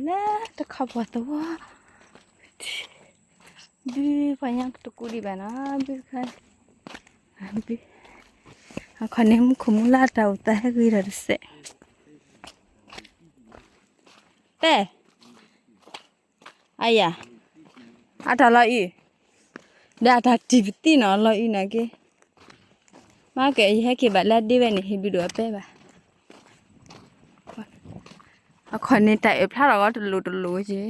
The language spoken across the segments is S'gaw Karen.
လၢတခီပှၤသဝီ, ဘုပှၤညါတကူဒံးဘၣ်နီၤ, ဘုခါ, ဘု, အခီၣ်န့ၣ်မူခိၣ်မူလၢတၢ်အိၣ်သးဟဲဂ့ၤဒီးတစဲး, တဲ, အယၤ, အတၢ်လီၤအံၤ, ဒီးအတၢ်တံၢ်ပသံနီၤ လီၤအံၤနာ်က့, မ့ၢ်ကဲ ယဟဲက့ၤဘၣ်လၢဒ့ဝဲန့ၣ် ဟ့ၣ်ဘုဒိၣ်အပဲဘၣ်. အခီၣ်န့ၣ်တၢ်အၢၣ်ဖျါထီၣ်ဂီၤတလိၤတလိၤက့ၤ,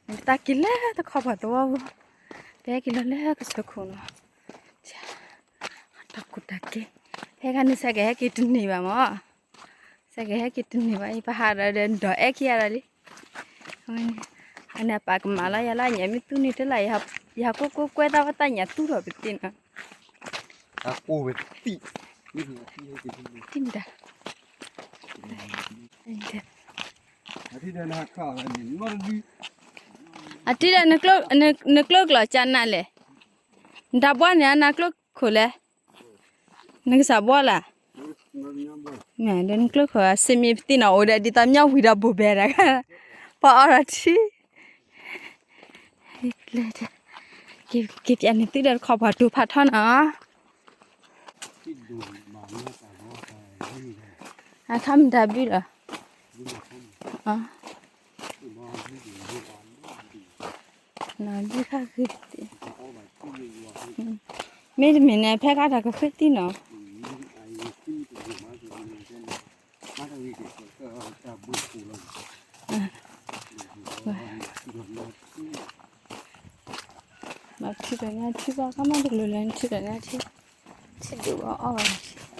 နတၢ်က့ၤလၢတခီပှၤသဝီ, ပဟဲက့ၤလီၤလၢကစၢၢ်ခိၣ်နီၤ, တၢ်ကူတၢ်က့ၤ, ဖဲခါန့ၣ် စဲကဟဲက့ၤတန့ၢ်ဘၣ်မး, စဲကဟဲက့ၤတန့ၢ်ဘၣ် ယပဟးဒီးဒီးအဲၣ်ခံဂၤဒီးလံ အန့ၣ်အပာ်ကမၣ်လီၤယၤလၢညါ မ့ၢ်သူန့ၢ်တလၢ်, ယဟးကိးကိးကွဲတၢ်ဝဲတၢ်ညၣ်သူထီၣ်ပသ့နီၤ, တၢ်ကိးဝဲသံ, တံၢ်မတၤ, အထံဒီး နကျိကျိာ်ကၠးနၤလဲၣ်, နတၢ်ဘှီန့ၣ်နကျိခိၣ်လဲၣ်, နကစၢ်ဘှီလၢ် ဒီးနကျိခိၣ်စ့မ့ၢ်ပသ့ၣ်နီၣ်အိၣ်ဒီးဒ်သိးမညီဝံၤဒီးဘိၣ်ဘဲဒၣ်, ပှၤအီၣ်ဒီးထံ, က့ၤပျဲန့ၣ်သုဒီးတခီပှၤတိၤဖးထီနီၤ, အထီမတၤဘုလီၤ, ဘုခါဃ့, မ့တမ့ၢ်န့ၣ် ဖဲခါတၢ်ကဃ့သံနီၤ ဘၣ်ထံဒီးညါထံဘၣ် ကမၣ်တကလုာ်လၢနထံဒီးညါထံ, ထံဒိၣ်ဘၣ်အီၣ်ဘၣ်,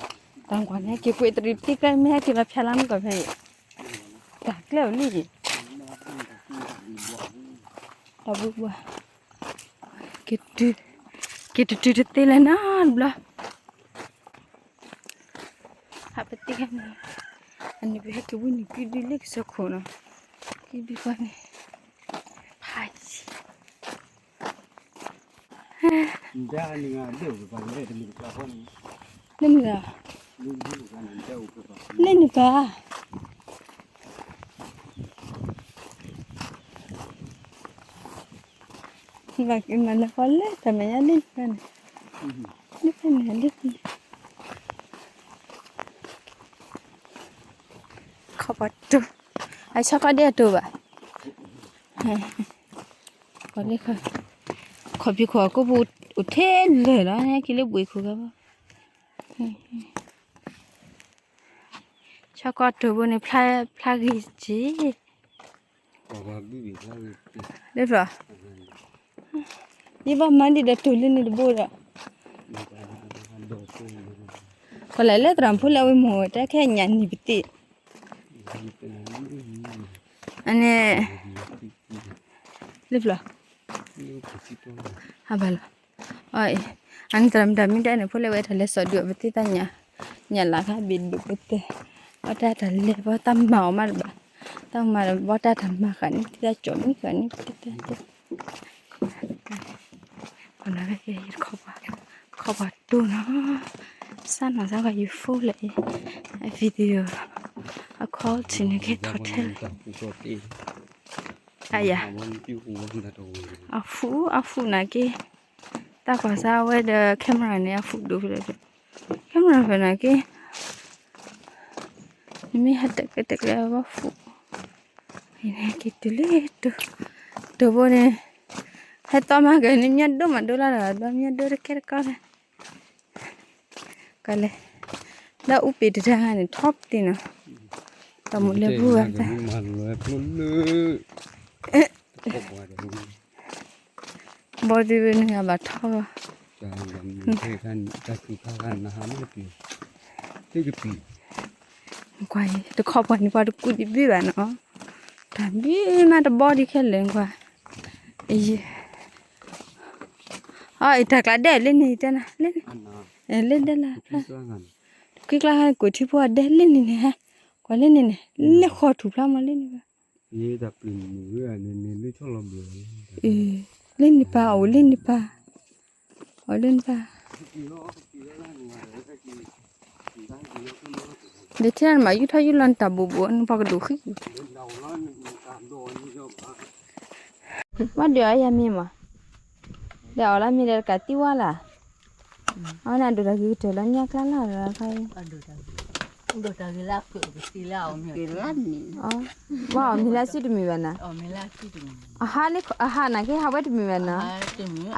တၢ်ကွၢ်န့ၣ် က့ၤကွံာ်တရံးသံကျဲမ့ၢ်ဟဲက့ၤလီၤဖျါလၢမုၢ်ကီၢ်ဖဲအံၤ, တၢ်ကျဲအိၣ်လံ, တၢ်ဘှံးဘှါ, က့ၤတတုၤတသ့လၢၤနီတဘျီ ဟးပသံၣ်ခါန့ၣ်, အန့ၣ်ပဟဲက့ၤဝံၤန့ၣ် ကံဒုလၢကစၢၢ်ခိၣ်နီၤ, ကံဒုဃီန့ၣ်, ဖးယံၤ, လၢန့ၣ်ဂၤ, လၢန့ၣ်ပၤ ဘၣ်က့ၤမၤလၢဃီလၢတၢ်မဲာ်ညါလၢန့ၣ်ဖဲန့ၣ်, လၢဖဲန့ၣ်လၢန့ၣ်, ခီပှၤတိၤ, အဆီကီၢ်ဒဲအတိၤဘၣ်, ခီၣ်ဖံးခိၣ်အကိးပူၤအိၣ်ထဲလၢာ်လီၤ ဟဲက့ၤလၢဘှံးခိၣ်ဂၤဘၣ်, ဆီကီၢ်တိၤဘိန့ၣ် ဖျါဂ့ၤက့ၤ, လၢဖျီ, ယဘၣ်မၤဒံးဒီးတိၤလၢန့ၣ်တဘိဒီး, ကီၢ်လဲၣ်လၢသရၣ်ဖိလၢအဝဲမိၢ်တဲခဲညၣ်နံၤပသ့ၣ်, အန့ၣ်, လၢဖျီ, ဟးဘၣ်လီၤ, အန့ၣ်သရၣ်မတၤမ့ၢ်တဲန့ၣ် ဖိလၢဝဲတၢ်လဲၤစိာ်ဒုးအီၤပသ့ၣ်တၢ်ညၣ်, ညၣ်လၢ်ခါဘ့ၣ်ဒိၣ်ပသ့ၣ်, ဘၣ်တၢ်တၢ်လဲၤဘၣ်တၢ်မၤအီၤမးတဘၣ်, တၢ်မၤဘၣ်တၢ်တၢ်မၤဃာ်န့ၣ် တၢ်ကၠီၣ်မံဃာ်န့ၣ် ပသ့ၣ်တၢ် ခီပှၤ, ခီပှၤတိၤနီၤ, စၢ်နီၤစၢ်ကီးယူၤ phone လၢအံၤ, အ video, အ quality န့ၣ်ကဲထီၣ်ထဲလၢ, အယၤ, အ phone အ phone နာ်က့, တၢ်ကွၢ်စၢ်ဝဲဒီး camera န့ၣ် အ phone ဒိၣ်ဖဲလဲၣ်, camera ဖဲနာ်က့ နမ့ၢ်ဟဲတကဲတကဲဘၣ် phone, က့ၤတုၤလံ, တိၤဘိန့ၣ်, ဟဲသီမၤက့ၤန့ၣ် မ့ၢ်ဒိၣ်မးဒိၣ်လၢ်လၢ် ဘျီမ့ၢ်ဒိၣ်တကဲတကီလၢ, ကလဲၣ်, လၢအူပ့ၤတတၢ်ဂၤန့ၣ် ထီၣ်ပသ့ၣ်နီၤ, တၢ်မူၤလၢပူၤဂၤတၢ်, ဘီဒုးန့ၣ်ဂၤဘၣ်ထီၣ်လီၤ, ကွၢ်အံၤ တခီပှၤန့ၣ် ပှၤတကူးဒံးဘ့ၣ်ဘၣ်နီၤ, တၢ်ဘ့ၣ်မးတဘီဒံးခဲလၢာ်ကွၢ်, အံၤ, အတၢ်ကျါဒဲးလၢန့ၣ် တဲနၤ, လၢန့ၣ်, လၢဒဲးလၢ်ဖျါ, ကွံကျါဟဲကိးထံဖိအဒဲးလၢန့ၣ်န့ၣ်ဟဲ, ကွၢ်လၢန့ၣ်န့ၣ်, လၢဃီထူၣ်ဖျါမးလၢန့ၣ်ဘၣ်, လၢန့ၣ်ပၤအိၣ်လၢန့ၣ်ပၤ, အိၣ်လၢန့ၣ်ပၤ, အိၣ်လၢန့ၣ်ပၤ, အိၣ်လၢန့ၣ်ပၤ, အိၣ်လၢန့ၣ်ပၤ, ဒီးထဲနမၤယူၢ်ထီၣ်ယူၢ်လီၤနတၢ်ဘိးဘိး နပှၤကဒိးဃံ, ဘၣ်ဒုးအီၣ်ယၤမ့ၤမး, ဒီးအီၣ်လၢမ့ၤဒီးတကးသံဝါလၢ်, အဝဲန့ၣ်ဒိးတၢ်ဂ့ၤကတၢၢ်လၢညါကျါလၢ်လၢ်ခါအံၤ, ဘၣ်အီၣ်မ့ၤလၢအစုတမံၤဘၣ်နၤ, အဟးန့ၣ် အဟးနၤက့ၤဟးဝဲတမံၤဘၣ်နၤ,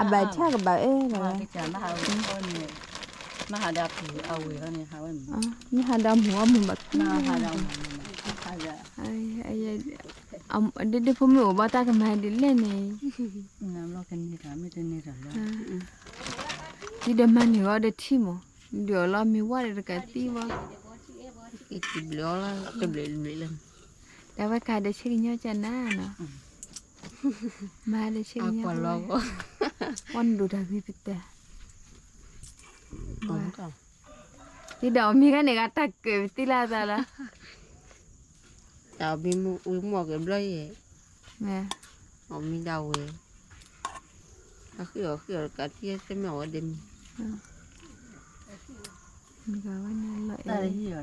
အဘᣣ်ထၣ်ကဘၣ်အဲၣ်လီၤ, မ့ၢ်ဟးဒီးအပူၤအီၣ်မ့ၤဘၣ်, ဒ်ဒ်ဖိမုၣ်အိၣ်ဘၣ်တၢ်ကမၤဒ်လဲၣ်န့ၣ်, ဒ်ဒီးမၤန့ၢ်ဂီၤဒီးထံမး, ဒုးအီၣ်လီၤမ့ၤဝါဒီးတကးသံဝါ, တဘျီလၢ်, ဒီးဝဲကၤဒီးဆ့ကညီကနၤနီၤ, မၤဒီးဆ့ကညီ, ဝဲနဒိးတၢ်ဂ့ၤပတဲ, ဒ်ဒီးအီၣ်မ့ၤဂၤန့ၣ်ဂၤတၢ်ကၢၢ်ပသံလၢ်သးလၢ်, တၢ်အီၣ်မ့ၤမ့ၢ်ဝံၤမ့ၢ်ကဘျီယဲၢ်, အီၣ်မ့ၤဒၣ်ဝဲ, အဃံအီၣ်ဃံအီၣ်တကးသံသ့ၣ်မ့ၢ်အီၣ်ဝဲဒၣ်မ့ၤ, မ့ၢ်ထံၣ်အီၤဒ်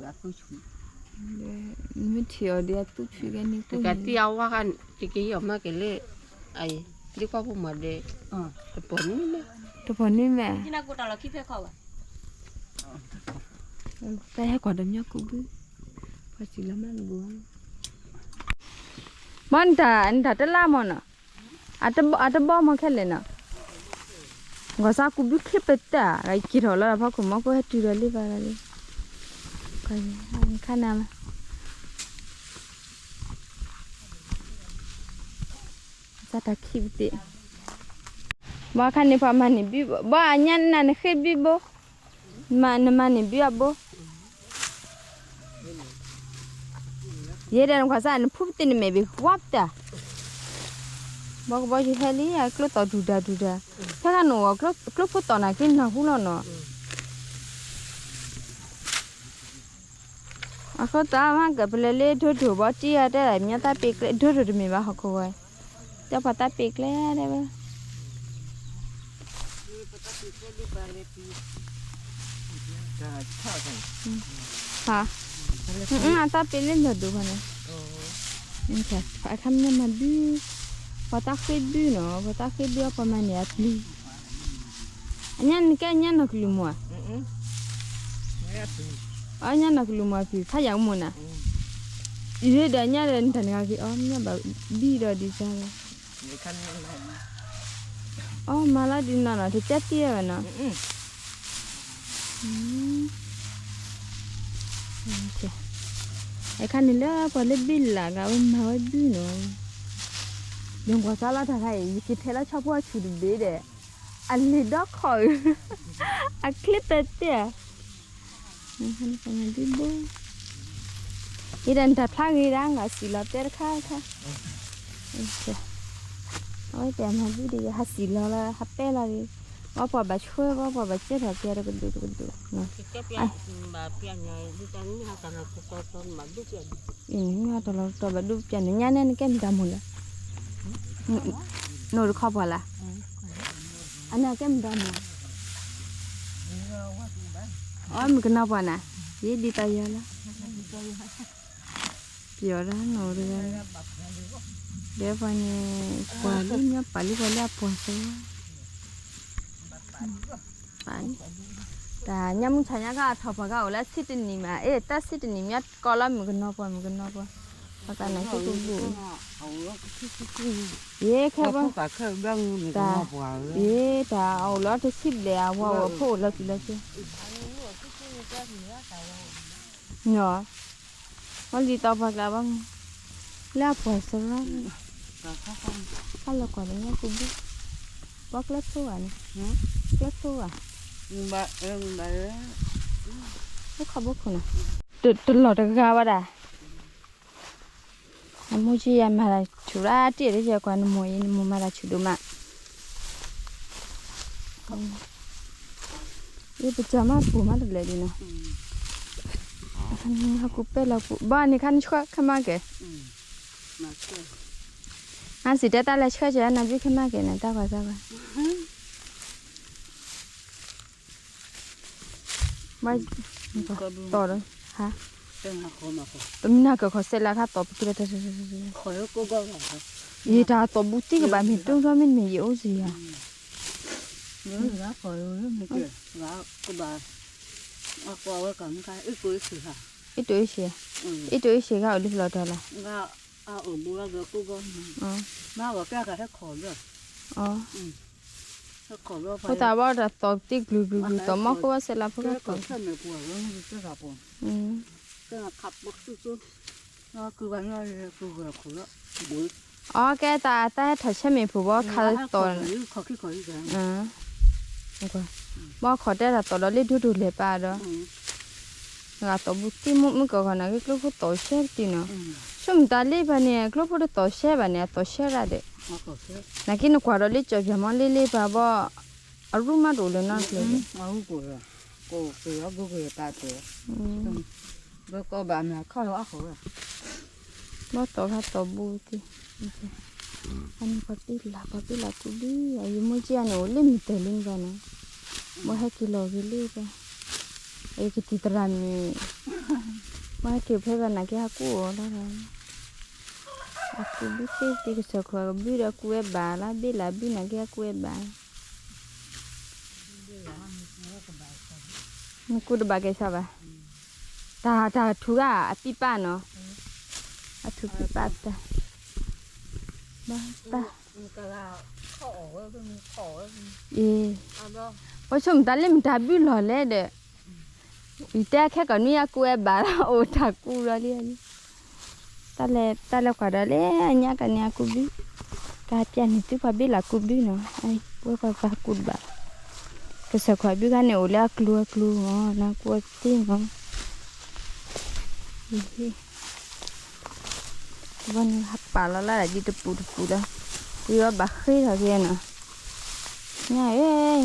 အသူၣ်ဆူၣ်ဂဲၤန့ၣ်, တကးသံအဝါဃါ, တက့ၤအီၣ်မၤက့ၤလၢ, ဒ်ကွၢ်ဖိမၤဒီး, တပီၢ်နွံမဲာ်, တပီၢ်နွံမဲာ်, တၢ်ဟဲကွၢ်ဒီးမ့ၢ်ကူးဘု, ပှၤစံးလီၤမးနဘိ, ဘၣ်နတၢ်တလၢ်မးနီၤ, အတဘီမးခဲလၢာ်နီၤ, ဂီၤစၢ်ကူးဘုချ့ပတၢ်, က့ၤထီၣ်လီၤဖီခိၣ်မီၢ်ကိၢ်ဟဲတုၤဒီးလံဘၣ်လီၤလံ, ခါနၤ စၢ်တၢ်ခံပသ့ၣ်, ဘၣ်ခါန့ၣ်ပှၤမၤန့ၢ်ဘု, ဘၣ်အညါနၤနဃ့ဘုဘိ, နမၤန့ၢ်ဘုအဘိ, ယဲဒၣ်နကွၢ်စၢ်နဖုပသ့ၣ်နမဲာ်ဘၣ်ဝါပတၢ်, ဘီကဘီယဟဲလံ အကျိသီၣ်ဒူၣ်ဒၣ်ဒူၣ်ဒၣ်, ဖဲခါနအိၣ်ကျိဖိသီၣ်နၤက့နၢ်ဟူလီၤနီၤ အဃိသတးမ့ၢ်ကပလဲၤလၢဒိၣ်ဒိၣ်ဘီတံၢ်အတဲဒၣ် မ့ၢ်သးပ့ၤကျဲဒိၣ်ဒိၣ်တမ့ၢ်ဘၣ်ဟီၣ်ခိၣ်ဝဲ, တဲပှၤသးပ့ၤကျဲဒၣ်ဝဲ, အသးပ့ၤလၢလီၢ်ဒိၣ်ဘၣ်န့ၣ်, အခါမ့ၢ်မၤဘု, ပှၤသးဃ့ဘုနီၤ ပှၤသးဃ့ဘုအပှၤမၤန့ၢ်အပျံၤ, အညါနကဲညါနီၢ်ကလုၢ်မွၤ, အညါနီၢ်ကလုၢ်မွၤဖုဖးယၤကမိၣ်နၤ, ယဲဒီးညါဒီးနတၢ်နဂၤက့ၤအီၤ မ့ၢ်ဘၣ်ဘံဒီးဒ်စၢ်လီၤ, အီၣ်မၤလီၤဒ်နီၢ်နီၢ် တကဲသံဝဲနီၤ, အခါန့ၣ်လၢပှၤလၢဘံလၢ်ဂၤဝဲမၤဝဲဘုနီၤ, ယကွၢ်စၢ်လီၤတၢ်ခါအံၤ ယက့ၤထဲလၢဆီဖိအဆူၣ်တဘ့ၣ်ဒီး, အလံၤဒီခီၣ်အုး, အချ့ပဲာ်တဲာ် ဘံဘိ, ယဲဒၣ်နတၢ်ဖျါဂ့ၤဒၣ် ငါစံၣ်လီၤတဲတခါခါ, အဝဲတဲမၤဘုဒီး ယဟးစံၣ်လီၤလီၤ ဟးပဲလီၤဒီး, ဘၣ်ပှၤဘၣ်ဆွဲ ဘၣ်ပှၤဘၣ်ကဲထီၣ်ပျဲတကဒုတကဒု, အံၤ နမ့ၢ်ဟးတၢ်လီၤတတီၤဘၣ်ဒိပျဲန့ၣ် ညါန့ၣ်နကဲမတၤမိၢ်လၢ, နအိၣ်တခီပှၤလၢ်, အန့ၣ်ကဲမတၤမိၢ်, အီ မုၣ်ကနီၤပှၢ်နၤ, ယဒ်သိးယၤလၢ ပျီၤဒၣ်နီၢ်တဂၤ, ဒီးပှၤန့ၣ် ပှၤလံမ့ၢ်ပှၤလံပှၤလၢအပှၤသဝီ, တၢ်ညါမုၢ်ဆါညါကထီၣ်ပှၤကအိၣ်လၢဆံတနံၣ်မး, အ့ၣ် တၢ်ဆံတနံၣ်မ့ၢ်ကီလီၤမုၣ်ကနီၤပှၢ် မုၣ်ကနီၤပှၢ်, ပှၤကနၣ်က့တဘူၣ်, ယဲခဲဘၣ်, တၢ်, ယဲတၢ်အအိၣ်လီၤတဆံဘျဲၣ် အဝၤအိၣ်ဖိအိၣ်လီၤတုၤလီၤဆဲး နီၤ, အီလံၤသီပှၤကျါဘၣ်မး, လၢအပှၤစရီန့ၣ်, ဟါလီၤကွၢ်လၢညါကူဘု, ဘီကျဲဖိဂၤန့ၣ်, ကျဲဖိဂၤ, လၢခီဘိခိၣ်န့ၣ်, တလီၢ်တဂၤဘၣ်ဒၣ် အမိၢ်ကယၤမၤတၢ်ဆူၣ်ရၣ်တ့ၢ်လၢယကွၢ်နမိၢ်အံၤ နမိၢ်မၤတၢ်ဆူၣ်ဒိၣ်မး, အ့ၣ် ပစၢၤမးပူၤမးတဘျဲၣ်ဒ်နီၤ, ဟီၣ်ကူပဲလီၤပူၤ ဘၣ်န့ၣ်ခါနဆှၢခဲမးကဲ, အစံးတဲတၢ်လဲၤဆှၢကဲနၤဘုခဲမးကဲန့ၣ် တၢ်ကွၢ်တၢ်ကွၢ် ဘၣ်, တီၤဒီး, ဟါ, ပမ့ၢ်နၤကၢၢ်ခီၣ်စဲးလၢခါသီၣ်ပက့ၤလီၤ, ယတၢ်သီၣ်ဘူးတံၢ်ကဘၣ်မ့ၢ်ဒိၣ်ထီၣ်မ့တမ့ၢ်ယအိၣ်စ့ၢ်ဧါ, အ့တိၣ်အ့ၡ့ၣ်, အ့တိၣ်အ့ၡ့ၣ်ဂၤအိၣ်လၢဖျီတၢ်လီၤ, အ့ ဖိသၣ်ဘီတၢ်သီၣ်တံၢ်ကလုာ်ကလုာ်သီၣ် မီၢ်ကိးဘၣ်စဲးလးဖိကသီၣ်, အီ ကဲတၢ်တၢ်ဟဲထီၣ်ဆဲးမ့ၢ်ဖိဘီခါသီၣ်, ဘီခီၣ်တဲတၢ်သီၣ်ဒီးလ့ၣ်ဒိၣ်ဒိၣ်လဲၤပာ်ဒီး ဂၤသီၣ်ဘူးတံၢ်မုၢ်ကီၢ်ခီၣ်နၤက့ ကျိဖိသီၣ်ဆဲးတံၢ်နီၤ, ဆိမိၣ်တၢ်လ့ၣ်ဖဲန့ၣ် ကျိဖိတသီၣ်ဆဲးဘၣ်န့ၣ် အသီၣ်ဆဲးဒၣ်ဒီး, နက့နကွၢ်ဒီးလ့ၣ်ကၠီၣ်ပၠၣ်မီၢ်လ့ၣ်လ့ၣ်ပာ်ဘီ, အရူၢ်မးတအိၣ်လၢၤနီတကျိၤဒီး ဘီသီၣ်ဂၤသီၣ်ဘူးတံၢ်, အန့ၣ်ပှၤပ့ၢ်လၢ်ပှၤပ့ၢ်လၢ်ကူဘံၣ် အယမိၢ်က့အန့ၣ် အိၣ်လၢမုၢ်တၢၤလံမ့ၢ်နီၤ, ဘီဟဲက့ၤလီၤဂ့ၤလံဘီ, အကတံၤသရၣ်မ့ၢ်, ဘီဟဲက့ၤဖဲဘၣ်နၤက့ဟးကူအီၤလီၤ, အကူဘံၣ်သ့ၣ်သ့ၣ်ကစၢၢ်ခိၣ်ကဘုဒီးကူဝဲဘၣ်လၢဘ့ၣ်လၢဘုနၤက့ဟးကူဝဲဘၣ် နကူတဘၣ်ကဲဆၢဘၣ်, တၢ်တၢ်ထူဂၤအပံၣ်ပာ်နီၤ, အထူပံၣ်ပာ်တၢ်, ဘၣ်တၢ်, အ့, ပှၤဆိကမိၣ်တၢ်လၢမတၤဘုလီၢ်လဲၣ်ဒီး, ယတဲခဲကီးနွံအကူဝဲဘၣ်လၢအိၣ်တၢ်ကူလီၤလံ, တၢ်လဲၤ တၢ်လဲၤကွၢ်ဒီးလၢညါကန့ၣ်အကူဘု, ကဟးပျဲန့ၢ်သုပှၤဘ့ၣ်လၢကူဘုနီၤ, ဝဲပှၤပှၤကူတဘၣ်, ကစၢၢ်ခိၣ်ဘုခါန့ၣ်အိၣ်လၢအကျိၤအကျိၤမ့ၢ် နကူအီၤသ့မ့ၢ် ဝဲန့ၣ်ဟးပာ်လီၤလၢဒ်တပူၤတပူၤလီၤ, ဝံၤအီၤဘၣ်ဃ့ထီၣ်က့ၤနီၤ, ညါအံၤ,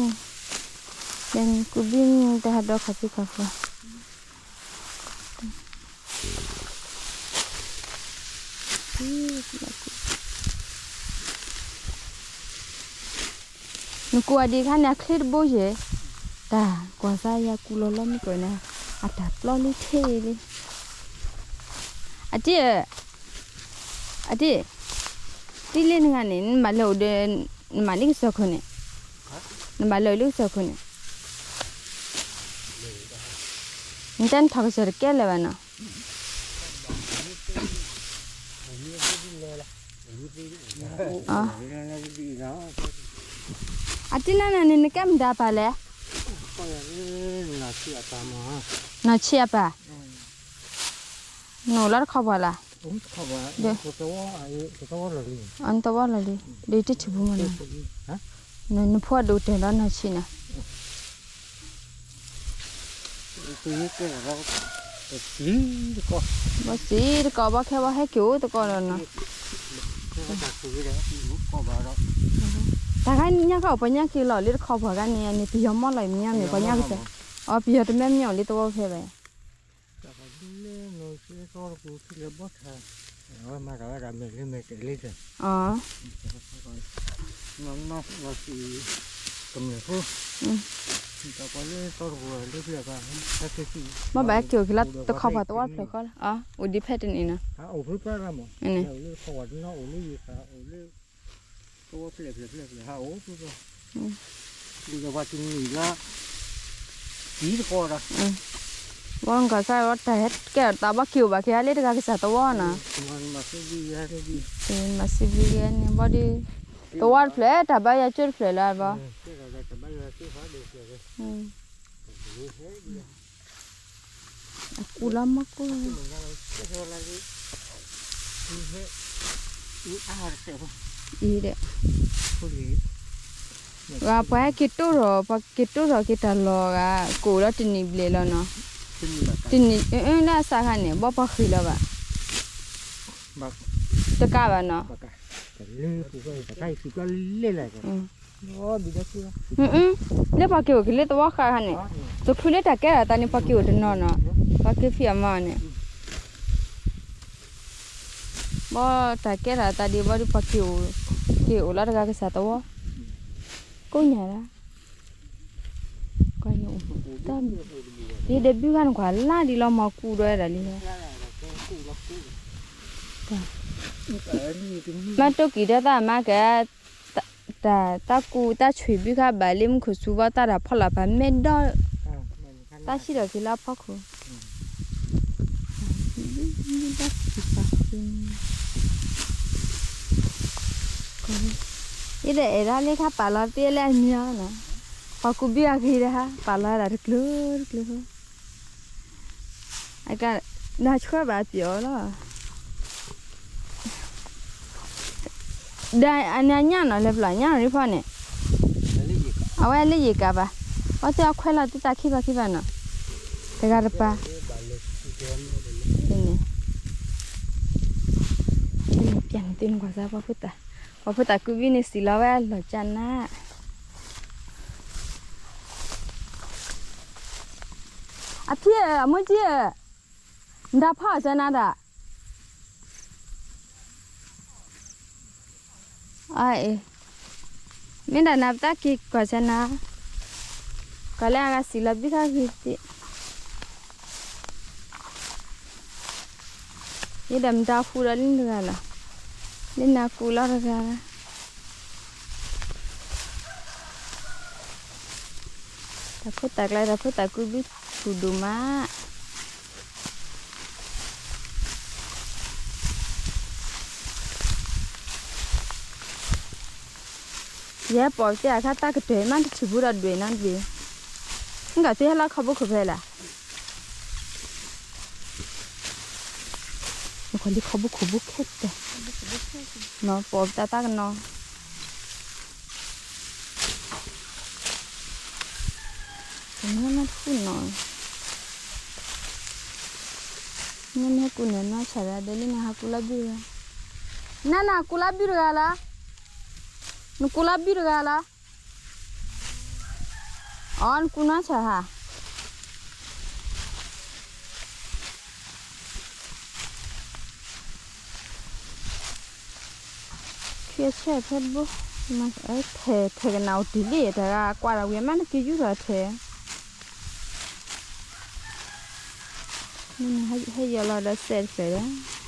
ဒီးနကူဘုန့ၣ်တဟးဒီးခီၣ်ဖံးခီၣ်ဖုး, နကူအီၤဒံးခါန့ၣ် အချ့တဘိယဲၢ်, တၢ်ကွၢ်စါယၤကူလီၤလီၤမုၢ်ကီၢ်န့ၣ်, အတၢ်ပျီလံထံၣ်လံ, အတံၢ်ဧၢ, အတံၢ်, တံၢ်လံနဂၤန့ၣ် နဘၣ်လဲၤအိၣ်ဒီး, နမၤန့ၢ်ကစၢၢ်ခိၣ်န့ၣ်, နဘၣ်လဲၤအိၣ်လၢကစၢၢ်ခိၣ်န့ၣ်, နတဲနထီၣ်ကစၢၢ်တကဲလၢၤဘၣ်နီၤ အတံၢ်နၤနၤန့ၣ် နကဲမတၤပၢ်လဲၣ်, နီၢ်ဆံးအပၢ်, နအိၣ်လၢတခီပှၤလၢ်, အနတဝီလီၤလံ, ဒီးတထံၣ်ပူၤမးနီၤ, နဖိဒိၣ်တဲာ်ဒီးနီၢ်ဆံးနၤ ဘီစံးတကီး ဘီခဲဘီဟဲက့ၤအိၣ်သကိးဒီးနီၤ, တၢ်ခါညါခီအိၣ်ပှၤညါက့ၤလီၤလၢတခီပှၤခါန့ၣ် န့ၣ်ပယီၤမီၢ်လီၤမညီမ့ၢ်ပှၤညါကစၢ်, အီၤပယီၤတမ့ၢ်မ့ၢ်အိၣ်လၢတဝီဖဲဘၣ်, ကမၢၢ်ဖိ, မ့ၢ်ဘၣ်က့ၤအိၣ်က့ၤလၢတခီပှၤတဝီဖျၢၣ်ဃီလီၤ, အိၣ်ဒံးဖဲတနံၤနီၤ, အိၣ်ဖဲပၢ်လၢမး, တဝီဖျၢၣ်ဖျၢၣ်ဖျၢၣ်ဖျၢၣ်ဟးအိၣ်, ဒီးပှၤတနံၤလၢ တံၤတကီၢ်ဒီး, ဘီနကီၢ်စၢ်ဝဲတၢ်ဟဲကဲထီၣ်သးဘီက့ၤအိၣ်ဘၣ်က့ၤဟဲလၢတဂၤကစၢ်သဝီနီၤ, မၤစံးဘျုးဂ့ၤန့ၣ် ဘီဒီး, သဝီတဖျၢၣ် တၢ်ဘါယွၤကၠိတဖျၢၣ်လၢၤဘီ, အကူလီၤမီၢ်ကိၢ် အံၤဒီး, ဂၤပှၤဟဲက့ၤတိၢ်ထီၣ် ပှၤက့ၤတိၢ်ထီၣ်က့ၤတၢ်လီၢ်ဂၤ ကအိၣ်ဒီးတနံၣ်ဘျဲၣ်လီၤနီၤ, တနံၣ်, လၢအစးခါန့ၣ် ဘီပှၤဃ့ၢ်လီၤဘၣ်, တကးဘၣ်နီၤ, လၢပှၤက့ၤအိၣ်က့ၤလၢသဝီဃာ်ခါန့ၣ်, တချုးလၢတၢ်ကဲထီၣ်သးန့ၣ် ပှၤက့ၤအိၣ်တနီၤနီၤ, ပှၤက့ၤဖံးအမါန့ၣ် ဘီတၢ်ကဲထီၣ်အသးဒံးဘီဒုးပှၤက့ၤအိၣ်, က့ၤအိၣ်လၢတဂၤကစၢ်သဝီ, ကိးညါဒၣ်, ကွၢ်ညါအိၣ် တၢ်, ယဒီးဘုၣ်ဃာ်နကွၢ်လၢ်ဒ်လီၤ မၤကူဒီးဒၣ်လံ, မၤတိၢ်ကံၤဒီးတၢ်မၤကဲ, တၢ်ကူတၢ်ဆွံဘုၣ်ဃာ်ဘၣ်လံ မူခိၣ်စူၤဘီတၢ်ဒီးဖီလာ်ပာ်မဲဒီး, တၢ်ဆံၣ်ဒီးက့ၤလၢအဖီခိၣ် ယဒီးအဲၣ်ဒၣ်လၢခါပာ်လီၤသ့လၢအမံၤအီၤနီၤ, ပှၤကူဘုၣ်အဂ့ၤတဟါ ပာ်လီၤဒၣ်တကျိၤတကျိၤ, အက, နဆှၢဘၣ်ပျီၤလီၤ, ဒီးအညၣ်နီၤ လဲၤပျီၤညၣ်နီၤ ရံဖီန့ၣ်, အဝဲလၢယကးဘၣ်, အီသ့ၣ်အခွဲးလီၤသ့ၣ်တၢ်ခံဘၣ်ခံဘၣ်နီၤ, တဂၤတပၤ, န့ၣ်, ပျဲန့ၣ်သ့ၣ်နကွၢ်စၢ် ပှၤဖိသၣ်, ပှၤဖိသၣ်ကူဘုၣ်န့ၣ်စံးလီၤဝဲအလီၢ်ကၢ်နါ အဖံဧၢ အမိၢ်ကံဧၢ, နတၢ်ဖီၣ်အီၤစဲနၤဒီး, အအ့ၣ်, မ့ၢ်ဒၣ်နၤပတၢ်က့ၤကွၢ်စဲနၤ, ကွၢ်လၢအဂၤစံးလီၤဘုၣ်ထီၣ်ဂ့ၤသ့ၣ်, ယဒီးမတၤဟူဒီးလၢနတဂၤလီၤ, လၢနကူလီၤတဂၤ တၢ်ဖိသၣ်ကျါ တၢ်ဖိသၣ်ကူဘုၣ်ဆူၣ်ဒိၣ်မး, ယဲပိာ်ပသ့အခါတၢ်ကတၢၢ်မးတထံၣ်ဘူးဒီးဒွဲၣ်နီတဘ့ၣ်, နကသ့ဟဲလီၤခီဘိခိၣ်ဖဲလဲၣ် နခီလံခီဘိခိၣ်ဘိခဲတဲ, နီၢ်ပိာ်ပသးတၢ်ကနီၤ, တမ့ၢ်မ့ၢ်တဃုနီၤ, မ့ၢ်မ့ၢ်ဟဲကူန့ၣ်နီၢ်ဆၣ်ဒၣ်ဒဲးလံ နဟးကူလၢဘုၣ်တဂၤ, နနဟးကူလၢဘုၣ်တဂၤလီၤ, နကူလၢဘုၣ်တဂၤလီၤ, အီ နကူနီၢ်ဆၣ်ဟါ ခံဆဲးဖဲတဘိ, ထဲထဲကနၣ်အိၣ်တ့ၢ်လံ တဂၤကွၢ်ဒီးဝံၤမး နက့ၤယူၢ်ထီၣ်ထဲ, မ့ၢ်ဟဲယီၤလီၤဒီးစဲးတဖျၢၣ်ဒီး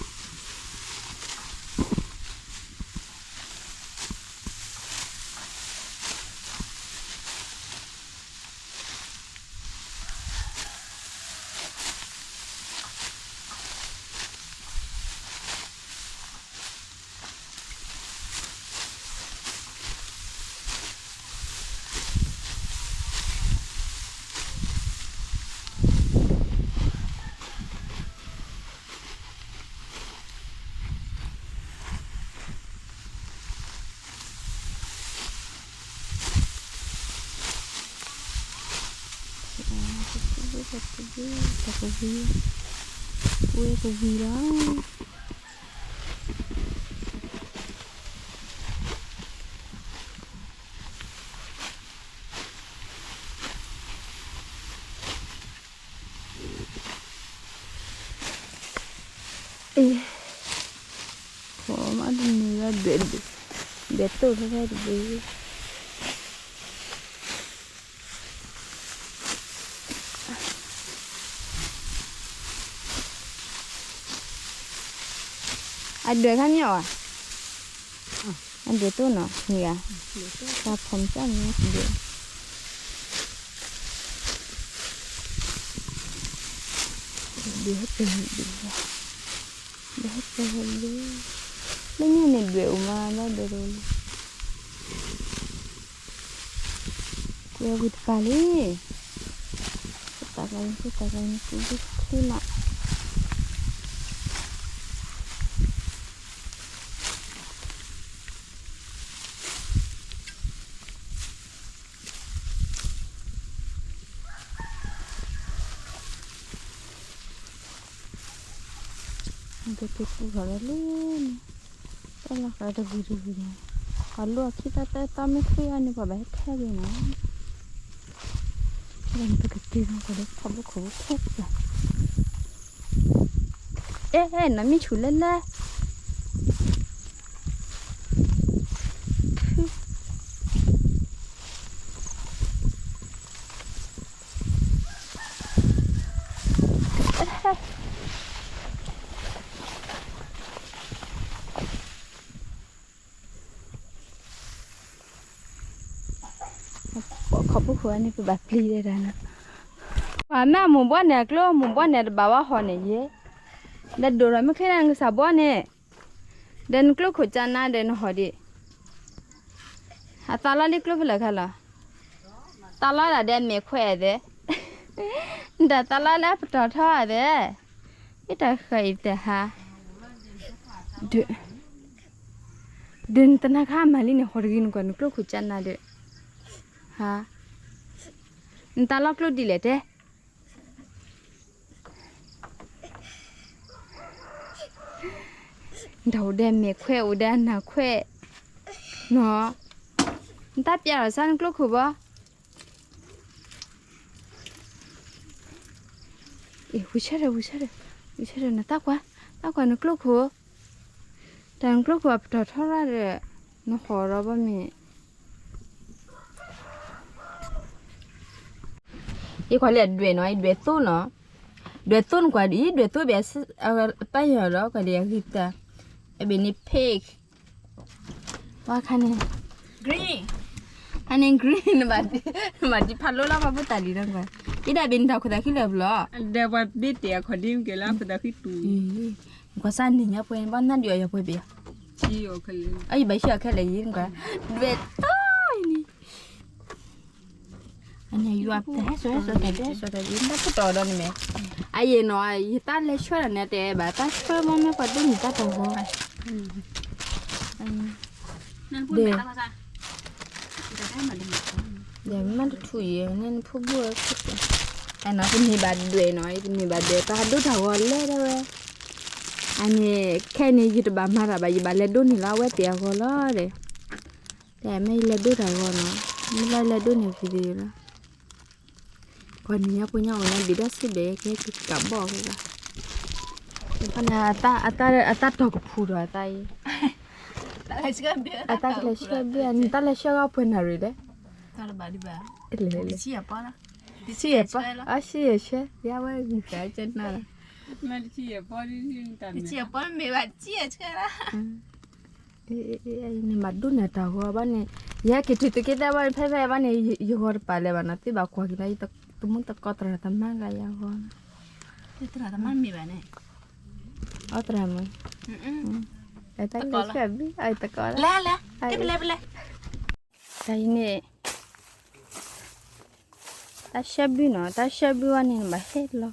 တကဝံၤ, တကဝံၤ, ဝဲကဝံၤလီၤ. အ့ၣ်, မ့ၢ်တနုၤလၢဒွဲၣ်, ဒွဲၣ်တိၢ်ဖဲဖဲတဘ့ၣ် အဒွဲၣ်ခါမ့ၢ်အီၤဧါ, အဒွဲၣ်တိၢ်နီၤ မ့ၢ်ဧါ, တၢ်ဖီမစၢ်န့ၣ်ဒွဲၣ်, ဒွဲၣ်ဟဲပၢၢ်ဒွဲၣ်, ဒွဲၣ်ဟဲပၢၢ်ဒွဲၣ်, လၢညါန့ၣ်ဒွဲၣ်အိၣ်မး ဘၣ်ဒွဲၣ်တအိၣ်လၢ ကွဲဝံၤတပၤလံ, တၢ်ကါန့ၣ် တၢ်ကါန့ၣ် ကူဒုချ့မး, ကက့ၤပူၤထီၣ်လၢလၢန့ၣ်, တၢ်လီၢ်ဃာ်တဝံၤတဝံၤန့ၣ်, ပှၤလိၣ်အခံတၢ်တၢ်တၢ်မ့ၢ်ဃ့အီၤန့ၣ် ပှၤဘၣ်ဟဲထဲဝံၤနီၤ, ပကက့ၤလီၤကဒီးထီဘိခိၣ်ဘိခဲပၢ်, အဲ အဲ နမ့ၢ်ဆူၣ်လဲၣ်လဲၣ် ဖု ပှၤန့ၣ်ပဘၣ်ပျံၤဒဲဒၣ်နီၤ, ပှၤမ့ၢ်အမိၢ်ဘီန့ၣ် အကျိမိၢ်ဘီန့ၣ် တဘၣ်ဝဲဟီၣ်န့ၣ်ယဲ, ဒီးဒိၣ်ထီၣ်မ့ၢ်ချ့န့ၣ် နကစၢ်ဘီန့ၣ်, ဒီးနကျိခိၣ်ကနါဒီးနဟီၣ်ဒံး, အသးလီလံကျိဖဲလဲၣ်ခါလီၤ, သးလီဒၣ်ဒီးမဲာ်ခွဲးအသဲ, နတၢ်သးလီလၢအပတီၢ်ထီအသဲ, ယတၢ်ဃၢၤအံၤသဲဟါ, ဒုးနတနၤခါမၤလံန့ၣ် ဟီၣ်တဂ့ၤနကွၢ် နကျိခိၣ်ကနါဒီး, ဟါ, နသးလီကျိဒ်လဲၣ်တဲ နတၢ်အိၣ်ဒီးမဲာ်ခွဲးအိၣ်ဒီးအနၢ်ခွဲးနီၤ, နတၢ်ပျဲလီၤစၢ်နကျိခိၣ်ဘီ, အ့ၣ် ဝံၤဆၢထၢၣ် ဝံၤဆၢထၢၣ်, ဝံၤဆၢထၢၣ် နတၢ်ကွၢ်, တၢ်ကွၢ်နကျိခိၣ်, တၢ်နကျိခိၣ်အပတီၢ်ထီရၣ်ဒီး, နဟီၣ်ဒီးဘီမ့ၢ် ယကွၢ်လၢအဒွဲၣ်နီၤ, ယဒွဲၣ်သိနီၤ, ဒွဲၣ်သိနကွၢ်ဒ်အံၤ ဒွဲၣ်သိဘၣ်, ပၢ်ယီၤဒီးကွၢ်ဒ်အဂံၢ်တၢ်, အဘ့ၣ်န့ၣ် pink, ဝါခါန့ၣ်, green, ခါန့ၣ် green နဘၣ်, နဘၣ်ဒံးဖးလိလီၤ ပှၤဖိတၢ်ဒံးဒီးကွၢ်, ယဒၣ်ဘ့ၣ်နတၢ်ခိၣ်သးခံလၢာ်ဘျီ, ဒီးပှၤဘ့ၣ်တဲာ်အခီၣ်ဒံးက့ၤလၢခိၣ်သးခံတူၢ်, နကွၢ်စၢ်န့ၣ်ညါပှဲၤန့ၣ် ဘၣ်နၢ်ဒံးအီၤယီၤပှဲၤဘ့ၣ်, အယဘၣ်ဟံးအီၤခဲလၢာ်ယံၤနကွၢ်, ဒွဲၣ်သိအံၤန့ၣ် အန့ၣ်ယွၤတဟဲစိာ်ဟဲစိာ်တၢ်ဒဲစိာ်တၢ်ဒဲ တၢ်ပတီၢ်ဒီးန့ၣ်မ့ၢ်, အယဲၢ်နီၤ ယတၢ်လဲၤဆှၢတၢ်န့ၣ် တဲဘၣ်တၢ်ဆှၢဘီမ့ၢ်ပှၤဒိးန့ၢ်တၢ်တၢ်ဂီၤ, ဒဲ, ဒဲမ့ၢ်တထူၣ်ယဲၢ်န့ၣ် နဖိဘိၣ်, အနီၤ ပန့ၢ်ဘၣ်ဒွဲၣ်နီၤ ပန့ၢ်ဘၣ်ဒွဲၣ် တၢ်ဒိၣ်တၢ်ဂီၤလဲၣ်ဒၣ်ဝဲ, အန့ၣ် ခဲအံၤန့ၣ် ယတဘၣ်မၤတၢ်ဘၣ် ယဘၣ်လဲၤဒိးန့ၢ်လၢအဝဲသ့ၣ်အဂီၢ်လီၤဒီး တဲမ့ၢ်ယလဲၤဒိးတၢ်ဂီၤနီၤ, မ့ၢ်လီၤယလဲၤဒိးန့ၢ်ဝံၤသ့ၣ်လီၤ, ကွၢ်န့ၣ်ညါပှၤညါအိၣ်လၢဒုၣ်ဒါစံးဘၣ်ကဲက့ၤကးဘီၣ်က့ၤလီၤ, အတၢ်, အတၢ်တီၢ်ကဖူးဒီးအတၢ်အံၤ, အတၢ်ကလဲၤဆှၢဘုၣ် နတၢ်လဲၤဆှၢဂီၢ်ပှဲၤနၣ်ရံၣ်လဲၣ်, လဲၤလဲၤလဲၤ, ဆံယဲၢ်ပီ, အဆံယဲၢ်ဆှဲ, ယဝဲဂုၤကးကနၣ်လီၤ, တဆံယဲၢ်ပီမ့ၢ်ဘၣ်တဆံယဲၢ်ဆှဲလီၤ နမၤဒိးန့ၢ်တၢ်ဂီၤဘၣ်န့ၣ်, ယဟဲက့ၤတုၤသုးက့သၢဘၣ်န့ၣ် ဖဲဖဲဘၣ်န့ၣ် ယဂီၤတပာ်လၢၤဘၣ်နီၤ, သုဘၣ်ကွၢ်က့ၤလၢ တမူတကိးသရၣ်သမါလၢယဂီၤ, သရၣ်သမါမ့ၢ်ဘၣ်န့ၣ်, အီသရၣ်မုၣ်, တၢ်ကဆှၢဘုၣ် အတကိးလၢ, တၢ်အံၤန့ၣ် တၢ်ဆှၢဘုၣ်နီၤ, တၢ်ဆှၢဘုၣ်ဝဲန့ၣ် နဘၣ်ဟဲလီၤ,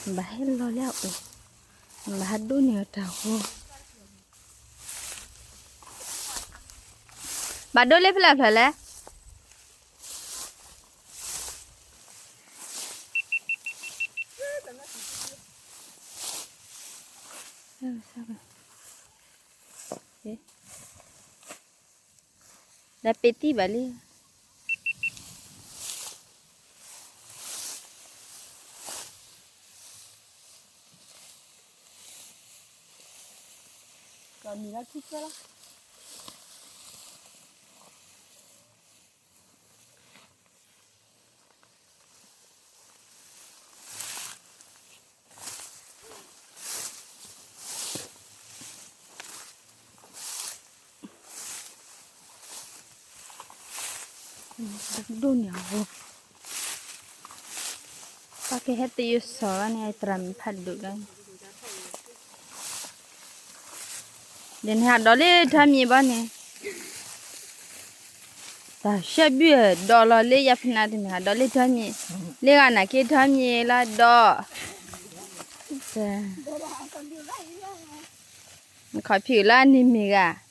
နဘၣ်ဟဲလီၤလၢအအိၣ်, နဘၣ်ဟဲဒိးန့ၢ်အတၢ်ဂီၤ, ဘၣ်ဒိးလၢဖဲလဲၣ်ဖျၢၣ်လဲၣ်, ဒီးပ့ၤတံၢ်ဘၣ်လံ ကမံၤလၢထူၣ်ဖျၢၣ်လီၤ. ဒိၣ်န့ၣ်အဂီၢ်, ပကဟဲတယိစီၤဘၣ်န့ၣ် အတရၣ်မုၣ်ဖးဒိၣ်ဂၤန့ၣ်, ဒီးန့ၣ်ဟးဒီးလၢထါမံၤဘၣ်န့ၣ်, တၢ်ဆှၢဘုၣ်ဒီးလီၤလၢယဖနါတမ့ၢ်ဟးဒီးလၢထါမံၤ, လၢဂၤနာ်က့ထါမံၤလၢဒီး ခီဖျိလၢအန့ၣ်မ့ၢ်ဂ့ၤ,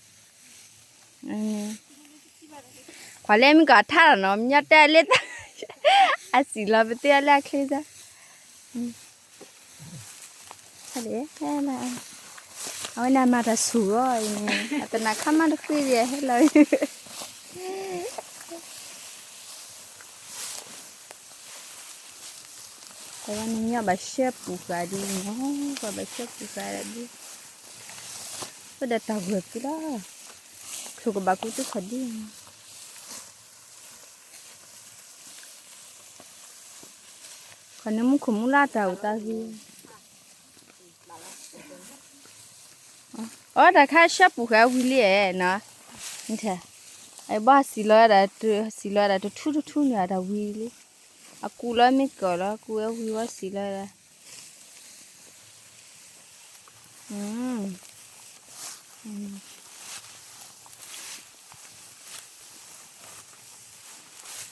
ခွါလၢမုၢ်ကီးထါလီၤနီၤ မညီတဲလၢ အစံးလီၤပသ့အီၤလၢအချ့စၢ်, အဝဲန့ၣ်မၤတၢ်ဆူၣ်ဂီၢ်အံၤန့ၣ် အတနၤခါမးတဃ့ဒံးဟဲလီၤ ပဝဲန့ၣ်ညီဘၣ်ရှဲပူၤဃာ်ဒ်နီၤ, ပှၤဘၣ်ရှဲပူၤဃာ်ဒ်, ပဒီးတၢ်ဂၢၢ်ဖုလီၤ, ချိၣ်ကဘၣ်ကူသုခီၣ်ဒ်, ခီန့ၣ်မူခိၣ်မူလၢတၢ်အိၣ်သးဂ့ၤ, အီတၢ်ခါရှဲပူၤဃာ်ဝံၤလံနီၤ, နထၢၣ် အဘၣ်စံးလီၤဝဲဒၣ်, စံးလီၤဝဲဒၣ်တထူၣ်တထူၣ်န့ၣ် အတၢ်ဝံၤလံ, အကူလီၤမ့ၢ်ကီးလီၤ, အကူဝဲဝံၤဝဲစံးလီၤဝဲဒၣ်,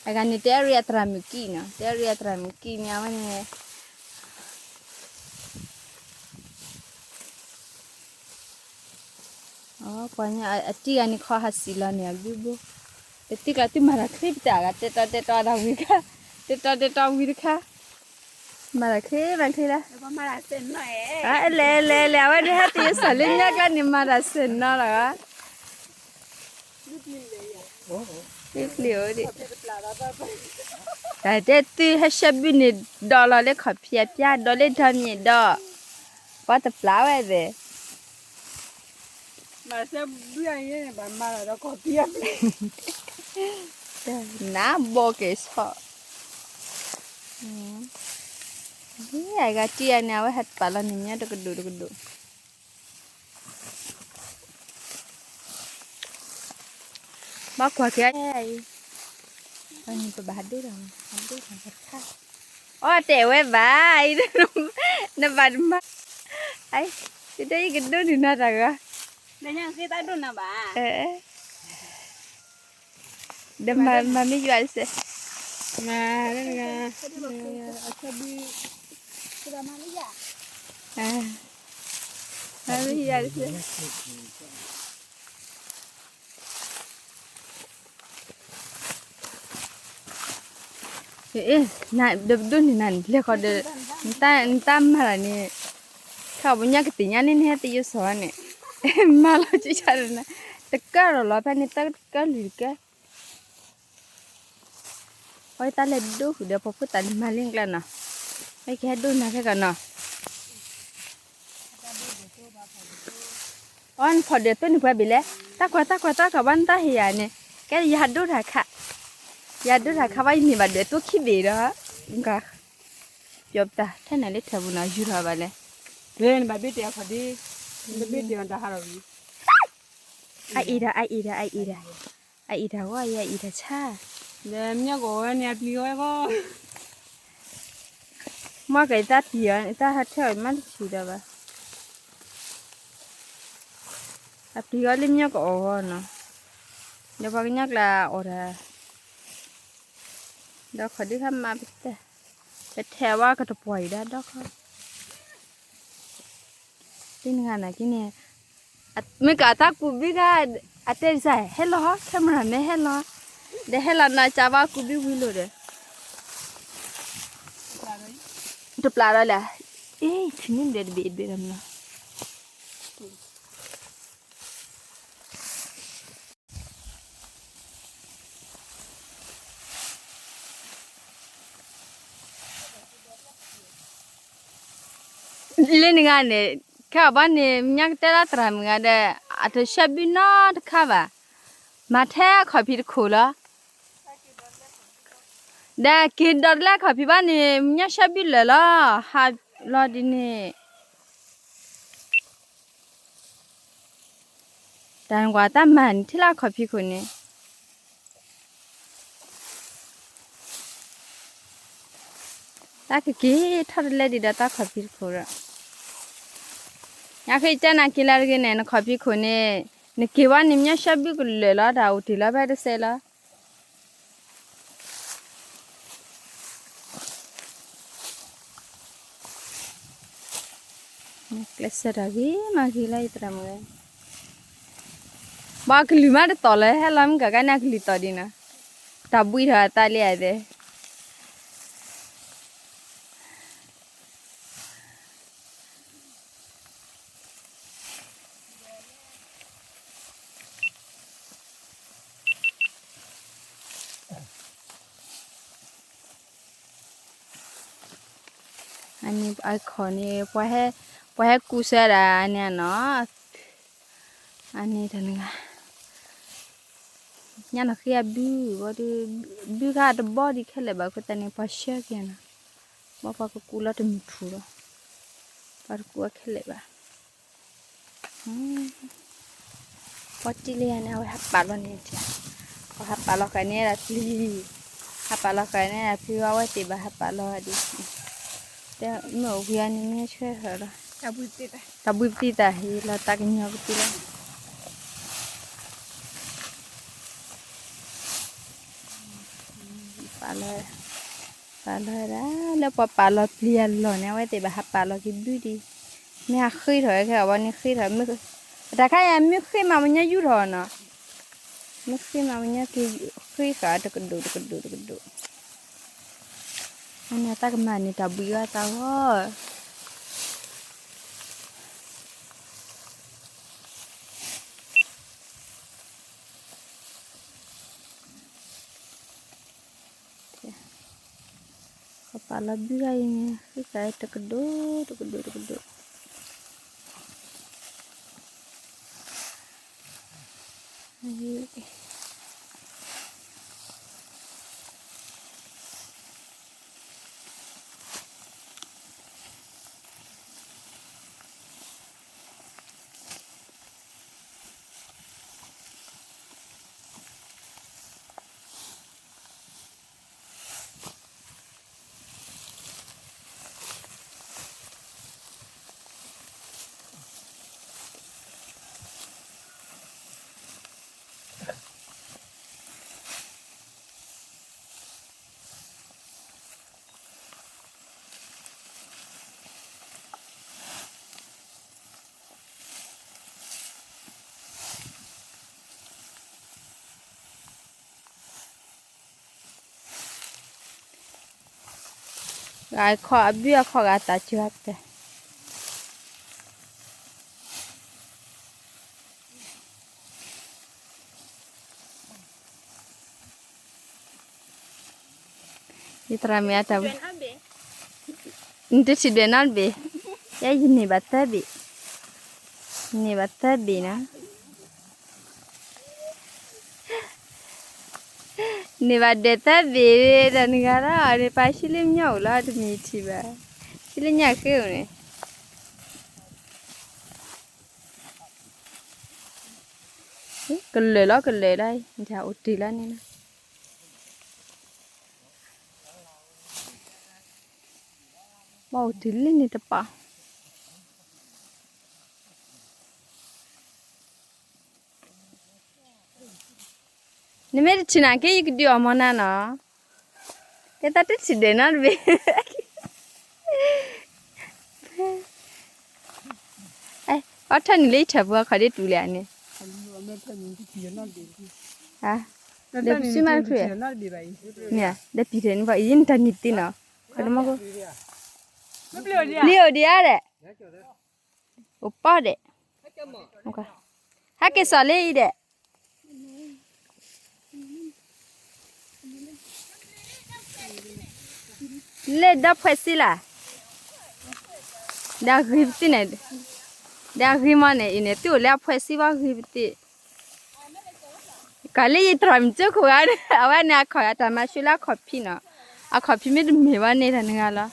အဂၤန့ၣ် တဲရံအသရၣ်မုၣ်ကံၢ်နီၤ, တဲရံအသရၣ်မုၣ်ကံၢ်န့ၣ် အဝဲန့ၣ် ပှၤညါအတံၢ်ဂၤန့ၣ် ခီဟးစံးလီၤန့ၣ် အဘုဘိ, ပတံၢ်ကျါသုမၤတၢ်ချ့ပတၢ်ဂၤ တဲတီတဲတီတၢ်ဝံၤတခါ, တဲတီတဲတီဝံၤတခါ, မၤတၢ်ချ့မၤချ့လၢ, လဲၤလဲၤလဲၤ အဝဲန့ၣ်ဟဲတ့ၢ်စၢၤလၢညါကျါန့ၣ် မၤတၢ်စၢၤနီၤလီၤ, ပျံၤပျံၤအိၣ်ဒံး, တၢ်တဲသုဟဲဆှၢဘုန့ၣ် ဒီးလီၤလၢခီၣ်ဖံးအပျါ ဒီးလၢဒီမ့ၢ်ဒီး, ပှၤတပျၢ်ဝဲသ့ၣ် နဘီက့ၤဆီ, အဂၤတံၢ်ဂၤန့ၣ် အဝဲဟဲပာ်လီၤန့ၣ် မ့ၢ်တကဒိၣ်တကဒိၣ်, ဘၣ်ကွၢ်က့ၤအံၤ, ပဘၣ်ဟးဒိၣ်တၢ်, ဟးဒိၣ်တၢ်တခါ, အီၣ်တဲာ်ဝဲဘၣ်, နဘၣ်တမၤ, တဒၣ်ယကဒိၣ်န့ၢ်နၤတၢ်ဂၤ, ဒီးမၤမ့ၢ်ယွၤတစဲး, မၤ, မၤမ့ၢ်ယွၤတစဲး ဒိၣ်ဒိၣ်န့ၢ်နၤန့ၣ် လဲၤဃီဒီး, နတၢ်မၤလီၤန့ၣ်, ခဲအံၤပညၣ်ကသ့ၣ်ညါန့ၣ် နဟဲတယိၣ်စီၤန့ၣ်, မၤလီၤကၠိဆါဒီးနၤ, တကၢၢ်ဒီးလီၤဖဲန့ၣ် တၢ်ကၢၢ်လွံၢ်တကၢၢ်, အဝဲတၢ်လဲၤဒိၣ်ဃုာ်ဒီး ပှၤဖိသၣ်လံၤမၤလံကျါနီၤ, အကဟဲဒိၣ်နၤခဲကနီၤ အီ နဖီၣ်ဒၢးသိန့ၣ်ပှဲၤဘ့ၣ်လဲၣ်, တၢ်ကွၢ်တၢ်ကွၢ်တၢ်ကွၢ်ဘၣ်နတၢ်ဟ့ၣ်ယၤန့ၣ်, ကဲယဟးဒိၣ်တၢ်ခါ, ယဟးဒိၣ်တၢ်ခါဘၣ် ယန့ၢ်ဘၣ်ဒၢးသိခံဘ့ၣ်ဒီး, ပျီပတၢ် ထဲန့ၣ်လၢထၢပူၤနီၤ ယူၤထီၣ်ဘၣ်လဲၣ်, နဘၣ်ဘ့ၣ်တဲအီၤခီၣ်ဒ့, နတဘ့ၣ်တဲအီၤတၢ်ဟးထီၣ်ဝံၤ, အအံၤဒီး အအံၤဒီး အအံၤဒီး, အအံၤတၢ်ဂီၢ် ယအံၤတၢ်ဆါ, ဒီးမ့ၢ်ကအိၣ်ဝဲန့ၣ် အပျံၤဝဲဂီၢ် မ့ၢ်ကတၢ်ပျံၤအီၤ တၢ်ဟးထၢအီၤမးတဆံးဒီးဘၣ်, အပျံၤအီၤလၢမ့ၢ်ကအီၣ်ဂီၢ်နီၤ, ဒီးပှၤကညီကျါအီၣ်တၢ်, ဒီးခီၣ်ဒ့ခါမးပတဲ, ပထဲအဝဲကတပှီၤအံၤဒီးဒီခီ သ့ၣ်နဂၤနာ်က့န့ၣ်, မ့ၢ်ကတၢ်ကူးဘုခါ, အတဲဒ်စၢ် ဟဲလီၤ camera man ဟဲလီၤ, ဒီးဟဲလီၤနီၤ ကဘၣ်ကူးဘုဝံၤလိာ်ဒီး, တပျၢ်ဒီးလဲၣ်, အ့ ထံၣ်န့ၣ်ဒီးတဘ့ၣ်တဘ့ၣ်ဒီးမနီၤ လၢနဂၤန့ၣ်, ခဲအံၤဘၣ်န့ၣ် မ့ၢ်ညါကတဲလၢသရၣ်မုၣ်ဂၤဒီး, အတဆှၢဘုနီတခါဘၣ်, မၤထဲခီၣ်ဖံးတခိၣ်လီၤ, ဒီးက့ၤဒီးတလဲခီၣ်ဖံးဘၣ်န့ၣ် မ့ၢ်ညါဆှၢဘုလၢာ်လီၤ, ဟးလီၤဒ်န့ၣ် တၢ်ကွၢ်တၢ်မၤန့ၣ် ထံၣ်လၢခီၣ်ဖံးခိၣ်န့ၣ်, တၢ်ကက့ၤထီၣ်တလဲဒံးဒီးတၢ်ခီၣ်ဖံးတခိၣ်ဒီး, ညါဃ့ကနၤက့ၤလၢတဂ့ၤန့ၣ် နခီၣ်ဖံးခိၣ်န့ၣ်, နက့ၤဝဲန့ၣ် မ့ၢ်ဆှၢဘုကလၢာ်လီၤ တၢ်အိၣ်တ့ၢ်လီၤဖဲတစဲးလီၤ. ကျဲးစၢးတၢ်ဂ့ၤမးဂ့ၤလၢယသရၣ်မုၣ်, ဘၣ်ကလုၢ်မးတတီၤလၢဟဲလီၤမုၢ်ကကါန့ၣ် အကလုၢ်တီၤဒံးနီၤ, တၢ်ဘှံးထီၣ်အသးလံဧါသ့ၣ် အန့ၣ်အခီၣ်န့ၣ် ပှၤဟဲ, ပှၤဟဲကူစၢၤဒၣ်အန့ၣ်နီၤ, အန့ၣ်တနဂၤ, ညါနီၢ်ဃ့အဘု, ဘုခါတဘီဒံးခဲလၢာ်ဘၣ် အဃိသတးန့ၣ် ပှၤဆှၢက့ၤနီၤ, ဘၣ်ပှၤကကူလီၤတမုၢ်ထူၣ်လီၤ, ပှၤတကူအခဲလၢာ်ဘၣ်. ပှၤတံၢ်လၢယၤန့ၣ် အဝဲဟးပာ်လီၤန့ၣ်, ပှၤဟးပာ်လီၤဃာ်န့ၢ်ဒၣ်ပျံၤ, ဟးပာ်လီၤဃာ်န့ၢ်ဒၣ်ပျံၤဝဲ အဝဲသ့ၣ်ဘၣ်ဟးပာ်လီၤဒံး, တဲမ့ၢ်အိၣ်ဝံၤအီၤန့ၣ် မ့ၢ်ဆှၢထီၣ်လီၤ, တၢ်ဘှံးပသံသးဟ့ၣ်လီၤတၢ်ကညီၤပသံလီၤ, ပာ်လီၤ, ပာ်လီၤဒၣ် လၢပှၤပာ်လီၤပျံၤအလီၢ်န့ၣ် အဝဲသ့ၣ်ဘၣ်ဟးပာ်လီၤက့ၤဘုဒံး, မ့ၢ်ဟးဃ့ထီၣ်ဝဲခဲအံၤန့ၣ်ဃ့ထီၣ်, တၢ်ခါအံၤမ့ၢ်ဃ့မး ပှၤကညီယူၢ်ထီၣ်နီၤ မ့ၢ်ဃ့မး ပှၤကညီက့ၤဃ့ဃာ်တကဒိၣ်တကဒိၣ်တကဒိၣ်, အန့ၣ်တၢ်ကမၣ်န့ၣ် တၢ်ဘှံးဝဲတၢ်ဂီၢ်, ပှၤပာ်လီၤဘုဒ်အံၤန့ၣ် ဃ့ဃာ်တကဒိၣ်တကဒိၣ်တကဒိၣ် ဂၤခီအဘုအခီဂၤတၢ်စၢၤတဲ ယသရၣ်မုၣ်အတၢ်, နတထံၣ်ဒွဲၣ်နီတဘ့ၣ်, ယဲယန့ၢ်ဘၣ်သၢဘ့ၣ်, န့ၢ်ဘၣ်သၢဘ့ၣ်နီၤ, န့ၢ်ဘၣ်ဒွဲၣ်သၢဘ့ၣ်, တၢ်နဂၤလီၤန့ၣ် ပာ်ဆူလၢညါအိၣ်လီၤ တမ့ၢ်ထံၣ်ဘၣ်, ဆူလၢညါဃ့အိၣ်န့ၣ် ကလၢာ်လီၤ ကလၢာ်လီၤ, အိၣ်တ့ၢ်လီၤန့ၣ်လီၤ, ဘၣ်အိၣ်တ့ၢ်လံန့ၣ်တပာ်, နမ့ၢ်တထံၣ်နာ်က့ ယကဒုးအီၣ်မီၢ်နၤနီၤ, တဲတၢ်တထံၣ်ဒဲးနီတဘ့ၣ် အီထၢၣ်နုာ်လၢယထၢၣ်ပူၤအခီၣ်ဒ့တူၢ်လဲၣ်န့ၣ်, ဒီးပစုမးတချုး, ဒီးပံၤထဲန့ၣ်ပှၤအံၤနတၢ်နံၣ်တသ့နီၤ, ခီဒမီၢ်ကိ, ပျံၤအိၣ်ဒံးဧါဒီး, အိၣ်ပီၢ်ဒီး, ဟဲက့ၤစီၤလ့အံၤဒီး လၢဒီဖှဲးစံလၢ်, ဒီးဂ့ၤပသ့ၣ်န့ၣ်, ဒီးဂ့ၤမီၢ်န့ၣ် အံၤန့ၣ် သုအိၣ်လၢအဖှဲးစံဘၣ်ဂ့ၤပသ့ၣ်, ကီးလၢယတြီၢ်မုၢ်ကၠိခိၣ်ဂၤန့ၣ် အဝဲန့ၣ်အခီၣ်အတၢ်မၤဆူၣ်လၢအခီၣ်ဖံးနီၤ, အခီၣ်ဖံးမ့ၢ်တမ့ၢ်ဘၣ်န့ၣ်တၢ်နဂၤလီၤ,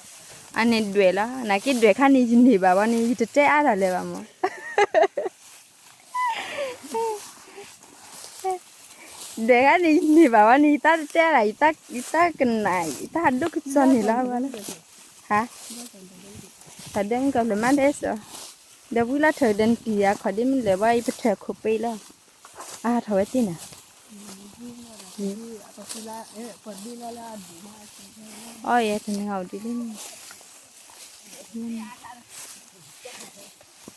အန့ၣ်ဒွဲၣ်လီၤ, နာ်က့ဒွဲၣ်ခါန့ၣ် ယန့ၢ်ဘၣ်ဘၣ်န့ၣ် ယတတဲအါတၢ်လၢၤဘၣ်မီၢ် ဒွဲၣ်ခါန့ၣ် ယန့ၢ်ဘၣ်ဝဲန့ၣ် ယတၢ်တတဲဒၣ် ယတၢ်ကနၣ် ယတၢ်ဒိၣ်ကစီၣ်န့ၣ်လီၤဝဲလၢ, ဟါ, တၢ်ဒဲမုၢ်ကီၢ်လၢမၤဒဲးစီၤ, ဒီးဝံၤလီၤထၢၣ်ဒီးနတံၤယၤခီၣ်ဒ့မုၢ်လၢၤဘၣ် ယပထၢၣ်ခိၣ်ပ့ၤလီၤ, အါထီၣ်ဝဲသ့ၣ်နၤ, အီယဲတနဂၤအိၣ်ဒ်လံ, မ့ၢ်တၢ်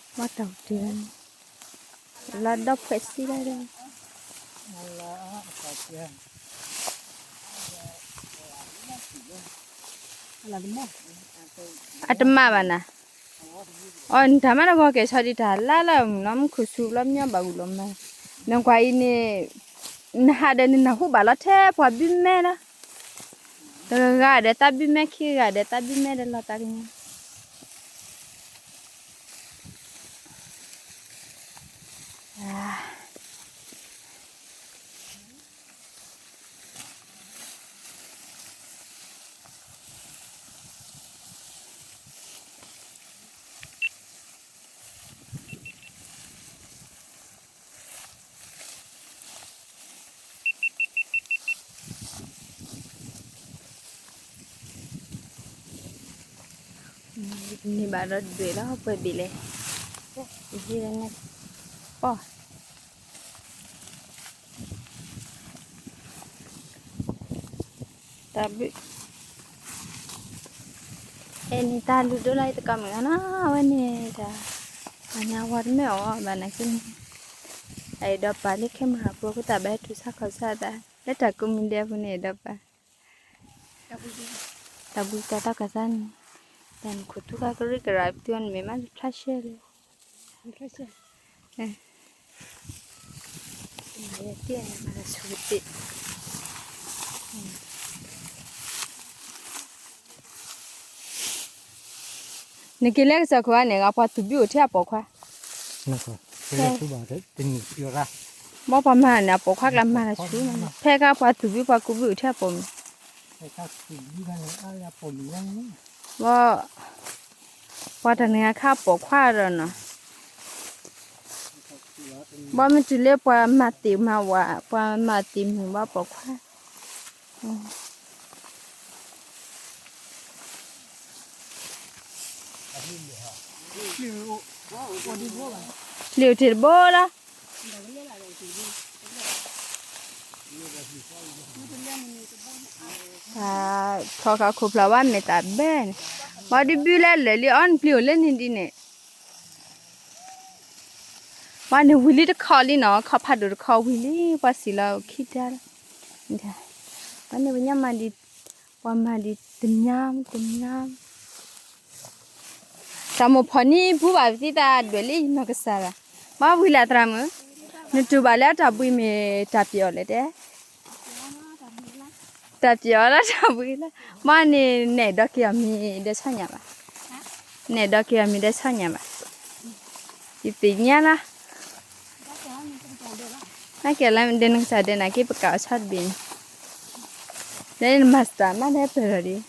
အိၣ်တ့ၢ်ဝဲန့ၣ်, လၢဒီဖှဲးစံလီၤဒီး အတမၤဘၣ်နၤ, အီ နတၢ်မၤတဂီၤကဲၤဆီဒံးတၢ်လၢ်လၢ်မုၢ်နီၤ မုၢ်ခုၣ်ဆူဘျီမညီဘၣ်ဂုာ်လီၤမး, နကွၢ်အံၤန့ၣ်, နဟးဒီးနနၢ်ဟူဘၣ်လီၤထဲပှၤဘုမဲလီၤ, တဂၤဒီးတၢ်ဘုမဲခံဂၤဒီးတၢ်ဘုမဲဒီးလီၤတၢ်ကညီ အ န့ၢ်ဘၣ်ဒီးဒွဲၣ်လီၤ ပှဲၤဘ့ၣ်လဲၣ်, ဟ့ၣ်လၢန့ၣ်, ပီၢ် တၢ်ဘု, အဲန့ၣ်တၢ်လုၢ်ဒိၣ်လီၤ ယတကီၢ်မုၢ်ဂၤနီၤ အဝဲန့ၣ်တၢ်, အညါဝါတမ့ၢ်အီၤဘၣ်နာ်က့န့ၣ်, အအဲၣ်ဒိးပာ်လၢ camera ပူၤအဃိသတး ဘၣ်ဟဲထူၣ်ဆါခီၣ်ဆါသး လၢတၢ်ကူမံၤဒဲးအပူၤန့ၣ် အဲၣ်ဒိးပာ် တၢ်ဘှံးတၢ်တီကစၢ်န့ၣ်, တၢ်နခိၣ်ထူခါကရံၣ်ကရၣ် ပတုၤအီၤနမ့ၢ်မးဖျါရှဲလီၤ, နက့ၤလၢကစၢၢ်ခိၣ်ဧါန့ၣ် ပှၤသူၣ်ဘုအိၣ်ထဲအပိာ်ခွါ, ဘၣ်ပှၤမၤန့ၣ် အပိာ်ခွါကျါမၤတၢ်ဆူၣ်, ဖဲခါပှၤသူၣ်ဘုပှၤကူဘုအိၣ်ထဲအပိာ်မုၣ်, ဘၣ် ပှၤတနံၤအခါပိာ်ခွါဒီးနီၤ, ဘၣ်မ့ၢ်တုၤလၢပှၤမၤသ့ၣ်မၤဝၤ ပှၤမၤသ့ၣ်မုၣ်ဘၣ်ပိာ်ခွါ, ပျံၤအိၣ်ထံတဘိလီၤ, ထီၣ်ခးခိၣ်ဖျီၣ်ဝဲမ့ၢ်တၢ်ဘဲန့ၣ်, ဘၣ်ဒုးဘုလၢလၢာ်လံအီၤ နပျံၤအိၣ်လၢန့ၣ်ဒ်န့ၣ် ပှၤန့ၣ်ဝံၤလံတခီလံနီၤ, ခီၣ်ဖးဒိၣ်တခီဝံၤလံ, ပှၤစံးလီၤခံတၢ်လီၤ, ပှၤန့ၣ်ပညါမၤဒံး, ပှၤမၤဒံးတမံၤတမံၤ, တၢ်မိၢ်ဖီၣ်န့ၢ်ပူၤဘၣ်ပသံတၢ်ဒွဲၣ်လံနီၢ်ကစၢ်ဘၣ်, ဘၣ်ဝံၤလၢသရၣ်မုၣ်, နတူၢ်ဘၣ်လၢတၢ်ဘှံးမ့ၢ်တၢ်ပျီၣ်လဲၣ်တဲ တၢ်ပျီၣ်လၢတၢ်ဘှံးလၢ, မ့ၢ်န့ၣ် နဲၣ်ဒီးက့ၤအီၤမ့ၢ်ဒဲဆီညၣ်ဘၣ်, နဲၣ်ဒီးက့ၤအီၤမ့ၢ်ဒဲဆီညၣ်ဘၣ်, ယသ့ၣ်ညါလီၤ, နကဲလၢဒဲနကစၢ်ဒဲနာ်က့ ပကးအီၤဆီတဘ့ၣ်န့ၣ်, ဒဲနမၤစတၢ်မးဒဲပၢၢ်ဒီး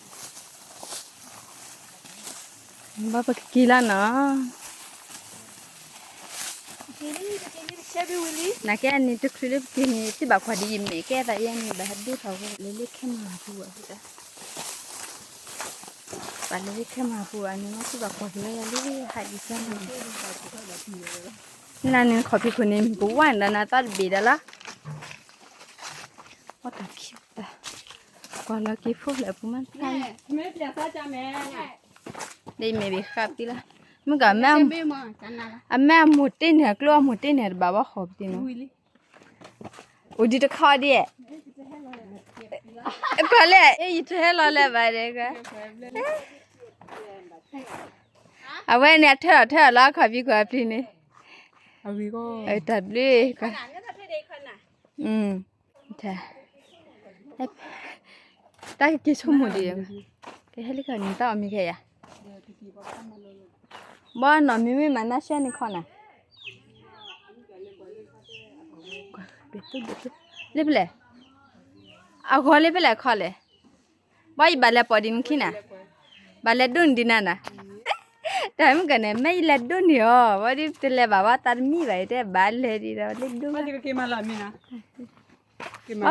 ဒ် ဘၣ်ပကက့ၤလီၤနီၤ, နာ်က့န့ၣ် တချုးလၢပက့ၤန့ၣ် သုဘၣ်ကွၢ်ဒ်အံၤ မ့ၢ်ကဲသးယဲန့ၣ် ဘၣ်ဟဲဒိထီၣ်ဝဲလၢလၢ camera ပူၤဘၣ်, ဘၣ်လၢလၢ camera ပူၤဘၣ်န့ၣ် သုဘၣ်ကွၢ်က့ၤလၢယၤလၢဟးဒံးစၢ်န့ၣ်, နၤန့ၣ်ခီၣ်ဖံးခိၣ်န့ၣ် မ့ၢ်ကဝါန့ၣ်ဒီးနၤသီတဘ့ၣ်ဒီးလီၤ, ပှၤတၢ်ခံပတၢ်, ကွၢ်လီၤက့ၤဖိဖျဲးအပူၤမးတဖၣ်န့ၣ် ဒ်မ့ၢ်ဘၣ်ဃးပသံလီၤ, မ့ၢ်က အမဲအမိၢ်တ့ၢ်န့ၢ် အကျိအမိၢ်တ့ၢ်န့ၢ် တဘၣ်ဘၣ်ဃီပသံနီၤ, အိၣ်ဒံးတခီဒံး, ကွၢ်လဲၣ် ယတဟဲလီၤလၢၤဘၣ်ဒီး, အဝဲန့ၣ် အထၢထီၣ်ထၢထီၣ်လီၤ ခီၣ်ဖံးခိၣ်အပျံၤန့ၣ်, တၢ်ဘျုး, တၢ်ကက့ၤဆိကမိၣ်ဒံး, ကဟဲလံခီန့ၣ် တၢ်အီၣ်မ့ၢ်ခဲယၤ, ဘီနီၢ်မ့မ့ၢ်မၤနါရှဲန့ၣ်ခီနၤ, လၢဖဲလဲၣ်, အဂီၤလၢဖဲလဲၣ်ခီလဲၣ်, ဘီယဘၣ်လဲၤပိာ်ဒံးနခံနၤ, ဘၣ်လဲၤဒိးန့ၢ်ဒံးနၤနၤ, တၢ်မုၢ်ကန့ၣ် မ့ၢ်ယလဲၤဒိးန့ၢ်အီၤ ဘီဒ်တလဲၤဘၣ်ဘၣ်သးတမံဘၣ် ယတဲဘၣ်လဲၤဒံးဒီးလၢဒိး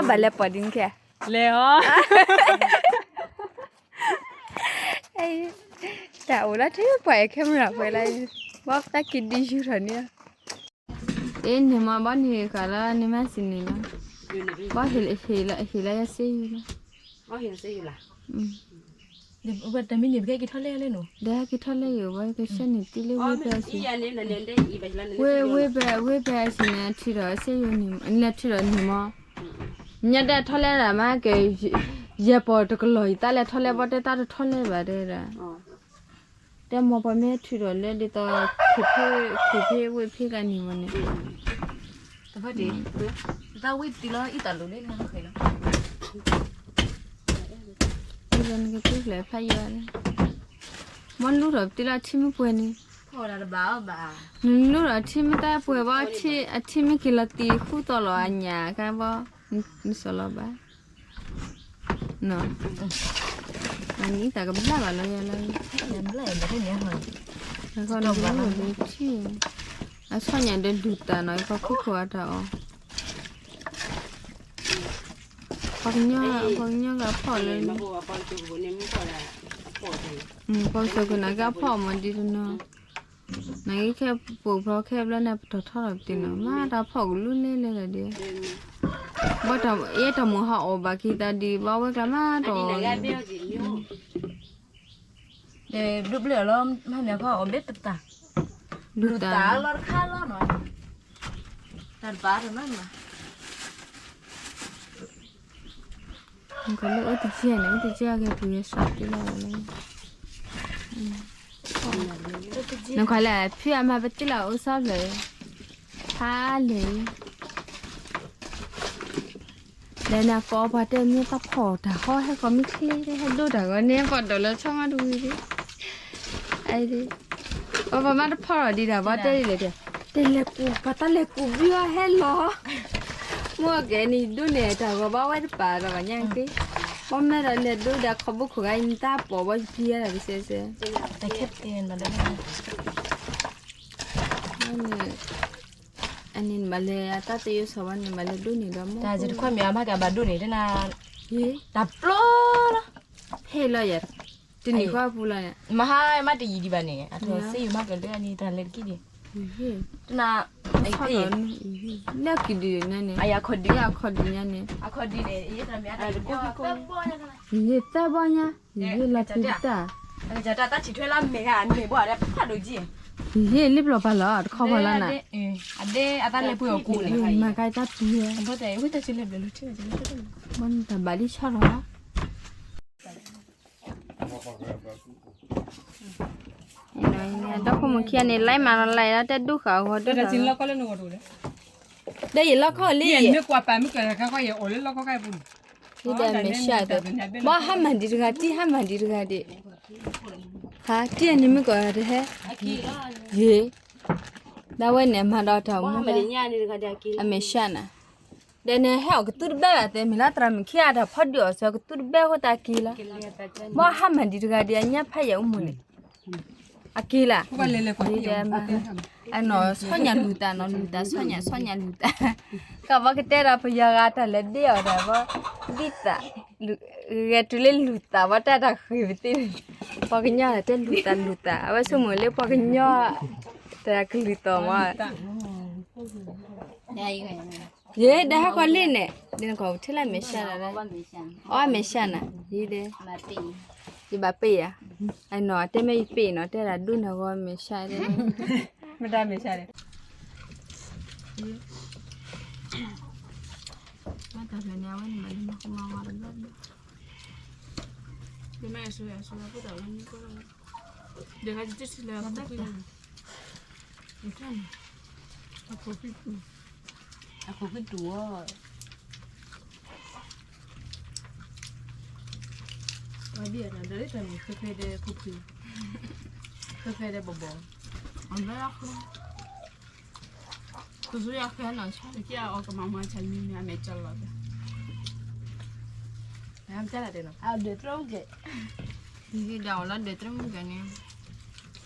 ဘၣ်လဲၤပိာ်ဒံးနခံ, လဲၤအီၤ, တၢ်အိၣ်လၢထံပှၤအဲၣ် camera ပှဲၤလၢ, ဘီပတၢ်က့ၤဒံးယူၤထီၣ်န့ၣ်လီၤ, အ့န့ၣ်မ့ၢ်ဘီန့ၣ်ဃာ်လၢန့ၣ်မးစံးန့ၣ်လီၤ, ဘီဟ့ၣ်လၢယစ့ယုၤလီၤ, ဒီးဟဲက့ၤထီၣ်လဲၣ်ယိာ် ဘီကဆှၢန့ၢ်သုလၢဝ့ၢ်ဖဲအဆံး, ဝ့ၢ်ဖဲ ဝ့ၢ်ဖဲအဆံးန့ၣ် ထုးထီၣ်စ့ယိာ်န့ၣ် လဲၤထုးထီၣ်န့ၢ်မး, ညါတဲထီၣ်လဲၣ်ဒၣ်မးကဲ, ယဲၢ်ပီၢ်တကလီၢ်အံၤ တၢ်လဲၤထီၣ်လဲၣ် ဘီတဲတၢ်တထီၣ်လဲၣ်ဘၣ်တဲဒၣ်, တဲမ့ၢ်ပှၤမ့ၢ်ထုးထီၣ်လၢဒ်သိး ခိၣ်ဖ့ ခိၣ်ဖ့ဝ့ၢ်ဖ့ကန့ၣ်မးန့ၣ်, တၢ်ဝ့ၢ်တံၢ်လီၤအံၤတၢ်လိၤလံနဃဲလီၤ, နကကျိဖျဲးဖးယွၤလၢ, မ့ၢ်လူထီၣ်ပတံၢ်လီၤအထံမ့ၢ်ပှဲၤန့ၣ်, နလူထီၣ်အထံမ့ၢ်တၢ်ပှဲၤဘၣ်, အထံမ့ၢ်က့ၤလီၤတံၢ်ဃူသီလီၤအညၣ်ကါဘၣ်, နစီၤလီၤဘၣ်, နံၣ်သးကဘျၣ်ဘၣ်လီၤယၤလီၤ, ထံ, အဆီၣ်ညါဒီးလူၤတၢ်နီၤ ပှၤခိခိၣ်အတၢ်အီၣ်, ပှၤကညီ, ပှၤကညီကဖီၣ်လၢ ပှၤစိာ်ကနၣ်က့အဖီၣ်အီၤမးဒ်တနီၤ, နက့ခဲပူၤဖျီခဲဘျီန့ၣ် ပတီၢ်ထီၣ်လီၤပတ့ၢ်နီၤ မ့ၢ်တၢ်ဖီၣ်ကလူလ့လဲၣ်လီၤဒ်, ဘၣ်တၢ်အ့ၣ်တၢ်မူဟးအီၣ်ဘၣ်က့ၤသးဒ် ဘၣ်ဝဲကျါမးတီၢ် ဒိၣ်ဘျၢၣ်လီၤ မ့ၢ်မ့ၢ်ခီအီၣ်ဘ့ၣ်တတၢ်, လူၤတၢ်လီၤတခါလီၤနီၤ, တၢ်တဘၣ်တနီၤနီၤ, နကလၢအိၣ်တကဲန့ၣ် အိၣ်တကဲကဲပူၤယဲစးတ့လီၤလီၤ, နခွါလၢဖုအမါပတ့လီၤအိၣ်ဆီဖျၢၣ်, ဖးလံ ဒီးနၤကိးပှၤတဲမ့ၢ်တၢ်ဖီၣ်တၢ်ဟီဟဲကီးမ့ၢ်ချ့ ဟဲဒိတၢ်ဂီၤန့ၣ် ပှၤဒိးလၢဆီမးတဝံၤဒ်, အ, ပှၤပှၤမ့ၢ်တဖီၣ်ထီၣ်ဒံးတၢ် ပှၤတဲဒ်လဲၣ်ဒီး, တဲလဲၤကူၣ် ပှၤတၢ်လဲၤကူၣ်ဘုအီၤဟဲလီၤ, မ့ၢ်ကဲန့ၣ်ဒိၣ်န့ၢ်တၢ်ဂီၤဘၣ်ဝဲတပာ်ဒီးဘၣ်ညါက့, ပှၤမ့ၢ်ဒီးလဲၤဒိဒီးခီဘိခိၣ်ဂၤအံၤ နတၢ်ပိာ်ဝဲယပံၤယဲဒၣ်တစဲးစဲး အန့ၣ် အန့ၣ်နဘၣ်လဲၤအတၢ်သယိၣ်စီၤဝဲန့ၣ် နဘၣ်လဲၤဒိၣ်န့ၢ်ဒီးမ့ၢ်, တၢ်စ့တခီမ့ၢ်အမၤကဘၣ်ဒိၣ်န့ၢ်တနၤ, တၢ်ပျီလီၤ, ဟ့ၣ်လီၤယၤ, တနံၤဃီအပူၤလီၤန့ၣ်, မဟါမးတယံၤဒံးဘၣ်န့ၣ် အထီၣ်စ့ယိၤမးကလၢအန့ၣ်တၢ်လဲၤတက့ၢ်ဒံး, တနၤ, လၢကဒုန့ၣ်, အခီၣ်ဒု, အခီၣ်ဒုညါန့ၣ်, အခီၣ်ဒုန့ၣ်, ယသၢဘီညါ, ယလီၤတံၢ်တၢ်, တၢ်ထံၣ်ထွဲလၢမဲာ်ဂ့ၤန့ၣ်ဘၣ်ဒီးဖးဒိၣ်က့, ယလံပျီၢ်ပာ်လီၤတခီဖီလာ်နၤ, အဒ့အတၢ်လဲၤပှ့ၤအီၤကူန့ၣ်, မၤကတၢ်ပူၤ, တၢ်ဘၣ်လံဆီလီၤ, ဒီဖိမိၢ်ခံဂၤန့ၣ် လၢမၤလီၤလၢ်လၢတဲဒူၣ်ဃာ်အဂီၢ်, ဒီးယလီၢ်ခီၣ်လံ, ယဒီးမဲာ်ဆှး, ဘၣ်ဟါမၢ်ဒံးတဂၤဒံး, ဘၣ်ဟါမၢ်ဒံးတဂၤဒံး, ဟါမၢ်ဒံးတဂၤဒံး, ဟါ, တံၢ်အနံၤမုၢ်ကီၢ်တဟဲ, ယ့, ဒၣ်ဝဲန့ၣ် အမၤဒီးတၢ်မူ, အမဲာ်ဆှးနၤ, ဒီးနဟဲအီၣ်ကသူတဘဲဘၣ်သ့ မ့ၢ်လၢသရၣ်မုၣ်ခံဂၤတၢ်ဖီဒုးအီၣ်စၢၤကသူတဘဲအဃိသတးက့ၤလီၤ, ဘၣ်ဟါမၢ်ဒံးတဂၤဒံး အညါဖးယံာ်အိၣ်မူန့ၣ်, အက့ၤလၢ်, အနီၢ်ဆီညၣ်လူၤသးနီၤ လူၤသးဆီညၣ်ဆီညၣ်လူၤသး, ကဘၣ်ကတဲဒီးပယီၤဂၤတၢ်လဲၤဒ့အီၤတၢ်ဘၣ်, ဒ်သး, ဂဲၤတုၤလၢလူၤသးဘၣ်တၢ်တၢ်ဃ့ပသ့, ပှၤကညီတၢ်တဲလူၤသးလူၤသး အဝဲဆိကမိၣ်လၢပှၤကညီ, တၢ်ကလုၢ်သီၣ်မး ယဲ ဒီးဟဲကီးလံန့ၣ် ဒ်နကီၢ်ပထံၣ်လၢမဲာ်ဆှးလီၤ, အီၣ်မဲာ်ဆှးနၤ ယဲဒီး, ယဘၣ်ပ့ၢ်ယၤ, အနီၢ်တဲမ့ၢ်ယပ့ၢ်နီၤ တဲဒၣ်ဒိၣ်န့ၢ်ဂီၢ်မဲာ်ဆှးဒီး, မတၤမဲာ်ဆှးဒီး, မ့ၢ်တၢ်ဖျၢၣ်န့ၣ် အဝဲန့ၣ်မၤလၢမၤကမၤဝါတဘျီဘျီ, ဒ်မ့ၢ်အစိအစိဖိတၢ်ဝဲန့ၣ်ကီးလီၤ, ဒ်ဂၤတထံၣ်လၢအခိၣ်, အခိၣ်ကတူၢ်အီၤ, ဝဲဘံၣ်အတၢ်ဒီးလၢတၢ်န့ၣ် ဖဲဖဲဒီးခိၣ်ဖှံ, ဖဲဖဲဒီးဘီၣ်ဘီၣ်, အဘၣ်လီၤခိၣ် ကစူယၤဃဲနီၤ ဆၣ်တက့ၢ်အီၤကမၤမၤဆၣ်မံၤမံၤ အမဲာ်ကၠီလီၤသး, အဒၢးတြီမုၢ်ကဲ, ဒ်ဒၣ်အီၤလၢဒၢးတြီမုၢ်ကဲန့ၣ်,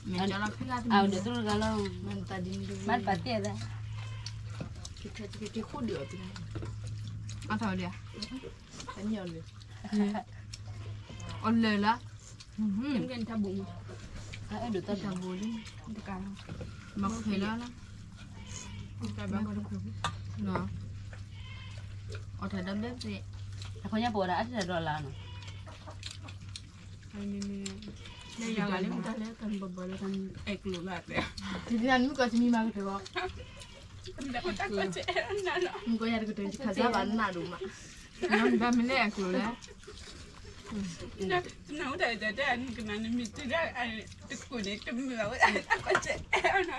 မဲာ်ကၠီလီၤဖဲလၢတမံၤ, မ့ၢ်တပာ်သ့ၣ်သး, အထီၣ်ဒံး, အီၣ်လၢာ်လၢ တၢ်ဘိလံ, တကးလီၤ, မၤဖဲလၢလီၤ, အီၣ်တၢ်ဒီဘ့ၣ်သ့ၣ်, အခီညါပဝဲဒၣ်အထီၣ်ဒီးလၢနီၤ, လၢယၤဂၤလၢမတၤလဲၣ် တၢ်ဘီဘီလၢတၢ်အဲၣ်ကျိၤလၢအတဲ, တနံၤမုၢ်ကီၢ်တမံၤမၤကတၢၢ်ဘၣ်, မုၢ်ကီၢ်ယၤတကတၢၢ်တခါစၢ်ဘၣ်နးဒိၣ်မး, မ့ၢ်အဲၣ်ကျိၤလဲၣ်, တၢ်အဲၣ်ကျိၤ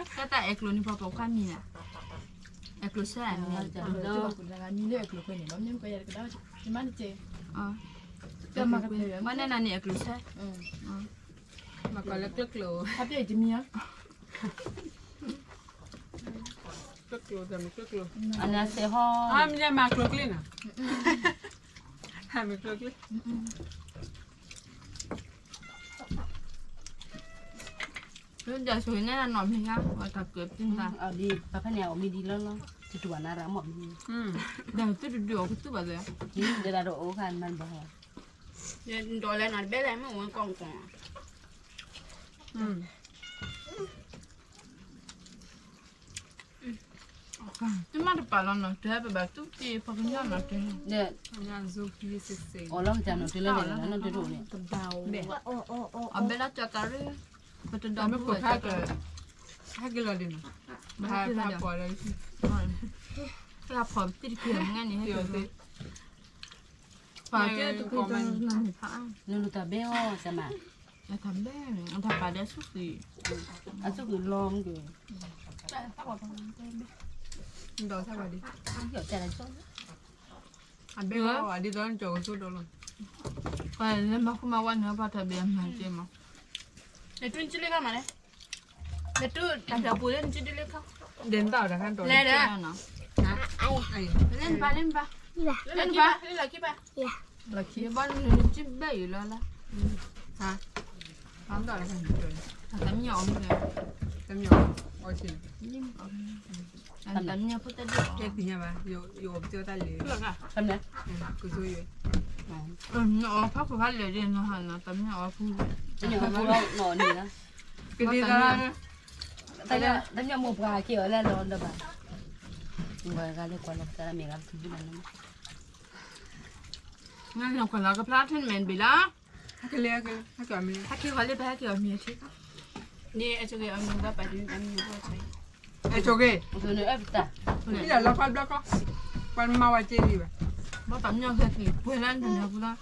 န့ၣ် ပှၤပိာ်ခွါမံၤဧါ, အဲၣ်ကျိၤဆၢ, မံၤလၢအဲၣ်ကျိၤခွဲန့ၣ် ဘၣ်မနုၤကယၤတကဒါ, ယမါတကဲ, ဘၣ်နဲနၤန့ၣ်အဲၣ်ကျိၤဆၢ, မၤကီးလၢကျိကျိ, ဟးပျဲၢ်တမံၤဧါ, ကျိကျိ, ကျိကျိ, အနၤစဲးဟီ, မ့ၢ်မၤကျိကျိနီၤ, မၤကျိကျိ လၢဒၢးဆိၣ်န့ၣ်နီၢ်မ့ၢ်ဧါ, ဝဲတၢ်ကၢၢ်ပျံၤသး, ပဖဲန့ၣ်အီၣ်မ့ၢ်ဒံးလီၤလီၤ, တတူၢ်ဘၣ်နၤရၤမီၢ်မ့ၢ်, ဒီးသုတဒုးအီၣ်ကသုဘၣ်သ့, ဒ်ဒၣ်တအိၣ်ခါမၤဘၣ်, ဒီးလဲၤနီၤတဘဲလဲၣ်မ့ၢ်ဝဲကီၢ်ကီၢ်, တမ့ၢ်တပာ်လီၤနီၤ တဲပဘၣ်တူၢ်က့ၤ ပှၤကညီနီၤတဲ, အီၣ်လီၤမတၤနီၤ တဲလၢန့ၣ် နီၢ်တဲတအိၣ်န့ၣ်, အဘဲလၢကၠီကၤရ့, ပတဒီးမ့ၢ်ခိၣ်ခါက, ဟဲက့ၤလီၤဒံးနီၤ, ဟဲက့ၤလီၤဒံး, ဟဲဖီၣ်ပတံၢ်တက့ၤမ့ၢ်န့ၣ်, ဟဲက့ၤလီၤ, ပှၤကဲတက့ၤတၢ်နၤန့ၣ်ဖး, နလူၤတၢ်ဘဲအီၤစမး, အတၢ်ဘဲ, အတၢ်ပာ်ဒီးအဆူၣ်ဃံ, အဆူၣ်ဃံလီၤမ့ၢ်က့ၤ, ဒီးဆၢဝဲဒၣ်, အဘဲအီၤဒ်သိး နကၠီၤကဆိဒီးလီၤ, ပှၤလၢမၤဃူမၤဝါန့ၣ် ပှၤတၢ်ဘဲအမၤကဲမး, နတူၢ်နကၠံလ့ခါမးလဲၣ်, နတူၢ်တၢ်ပျၢၤပူၤလၢနကၠံဒုလ့ခါ, လဲၤဒီး, လၢနပၢ်လၢနပၢ်, လၢနပၢ်လၢလီၢ်ခံဘၣ်, လီၢ်ခံဘၣ်နကၠံဘဲအံၤလီၤလၢ, တၢ်မံအီၤမ့ၢ်လဲၣ်, တၢ်မံအီၤ, တၢ်မံအီၤဖိတၢ်ဒိၣ်, ယသ့ၣ်ညါဘၣ်, ယအိၣ်ပသ့တၢ်လဲၣ်, အီၤဖးခိၣ်ဖးလဲၣ်ဒ်နီၤ, တၢ်မံအီၤဖိ, ကဒ်သိး, တၢ်မံအီၤမိၢ်ပှၢ်က့ၤအီၤလၢလီၤဒီးဘၣ်, ဝဲဂၤလၢကွၢ်လီၤပသးမ့ၢ်ဂၤပသူၣ်ဘိလီၤ, နကွၢ်လီၤကဖျါထံနမဲာ်တဘ့ၣ်လီၤ, ဟဲက့ၤလၢ, ဟဲက့ၤလၢပဟဲက့ၤအီၤမ့ၢ်ထံ, န့ၣ်အဆိက့ၤအီၤမ့ၢ်ဒီးပာ်ဒ်န့ၣ်တၢ်မံအီၤဖိအဆၢ, အဆိက့ၤ, လီၤဖးဘျီကီး, ပှၤမၤဝဲက့ၤလံဘၣ်, ဘၣ်ပာ်မံအီၤဂဲၤက့ၤပှဲၤလၢနၤပူၤလီၤ,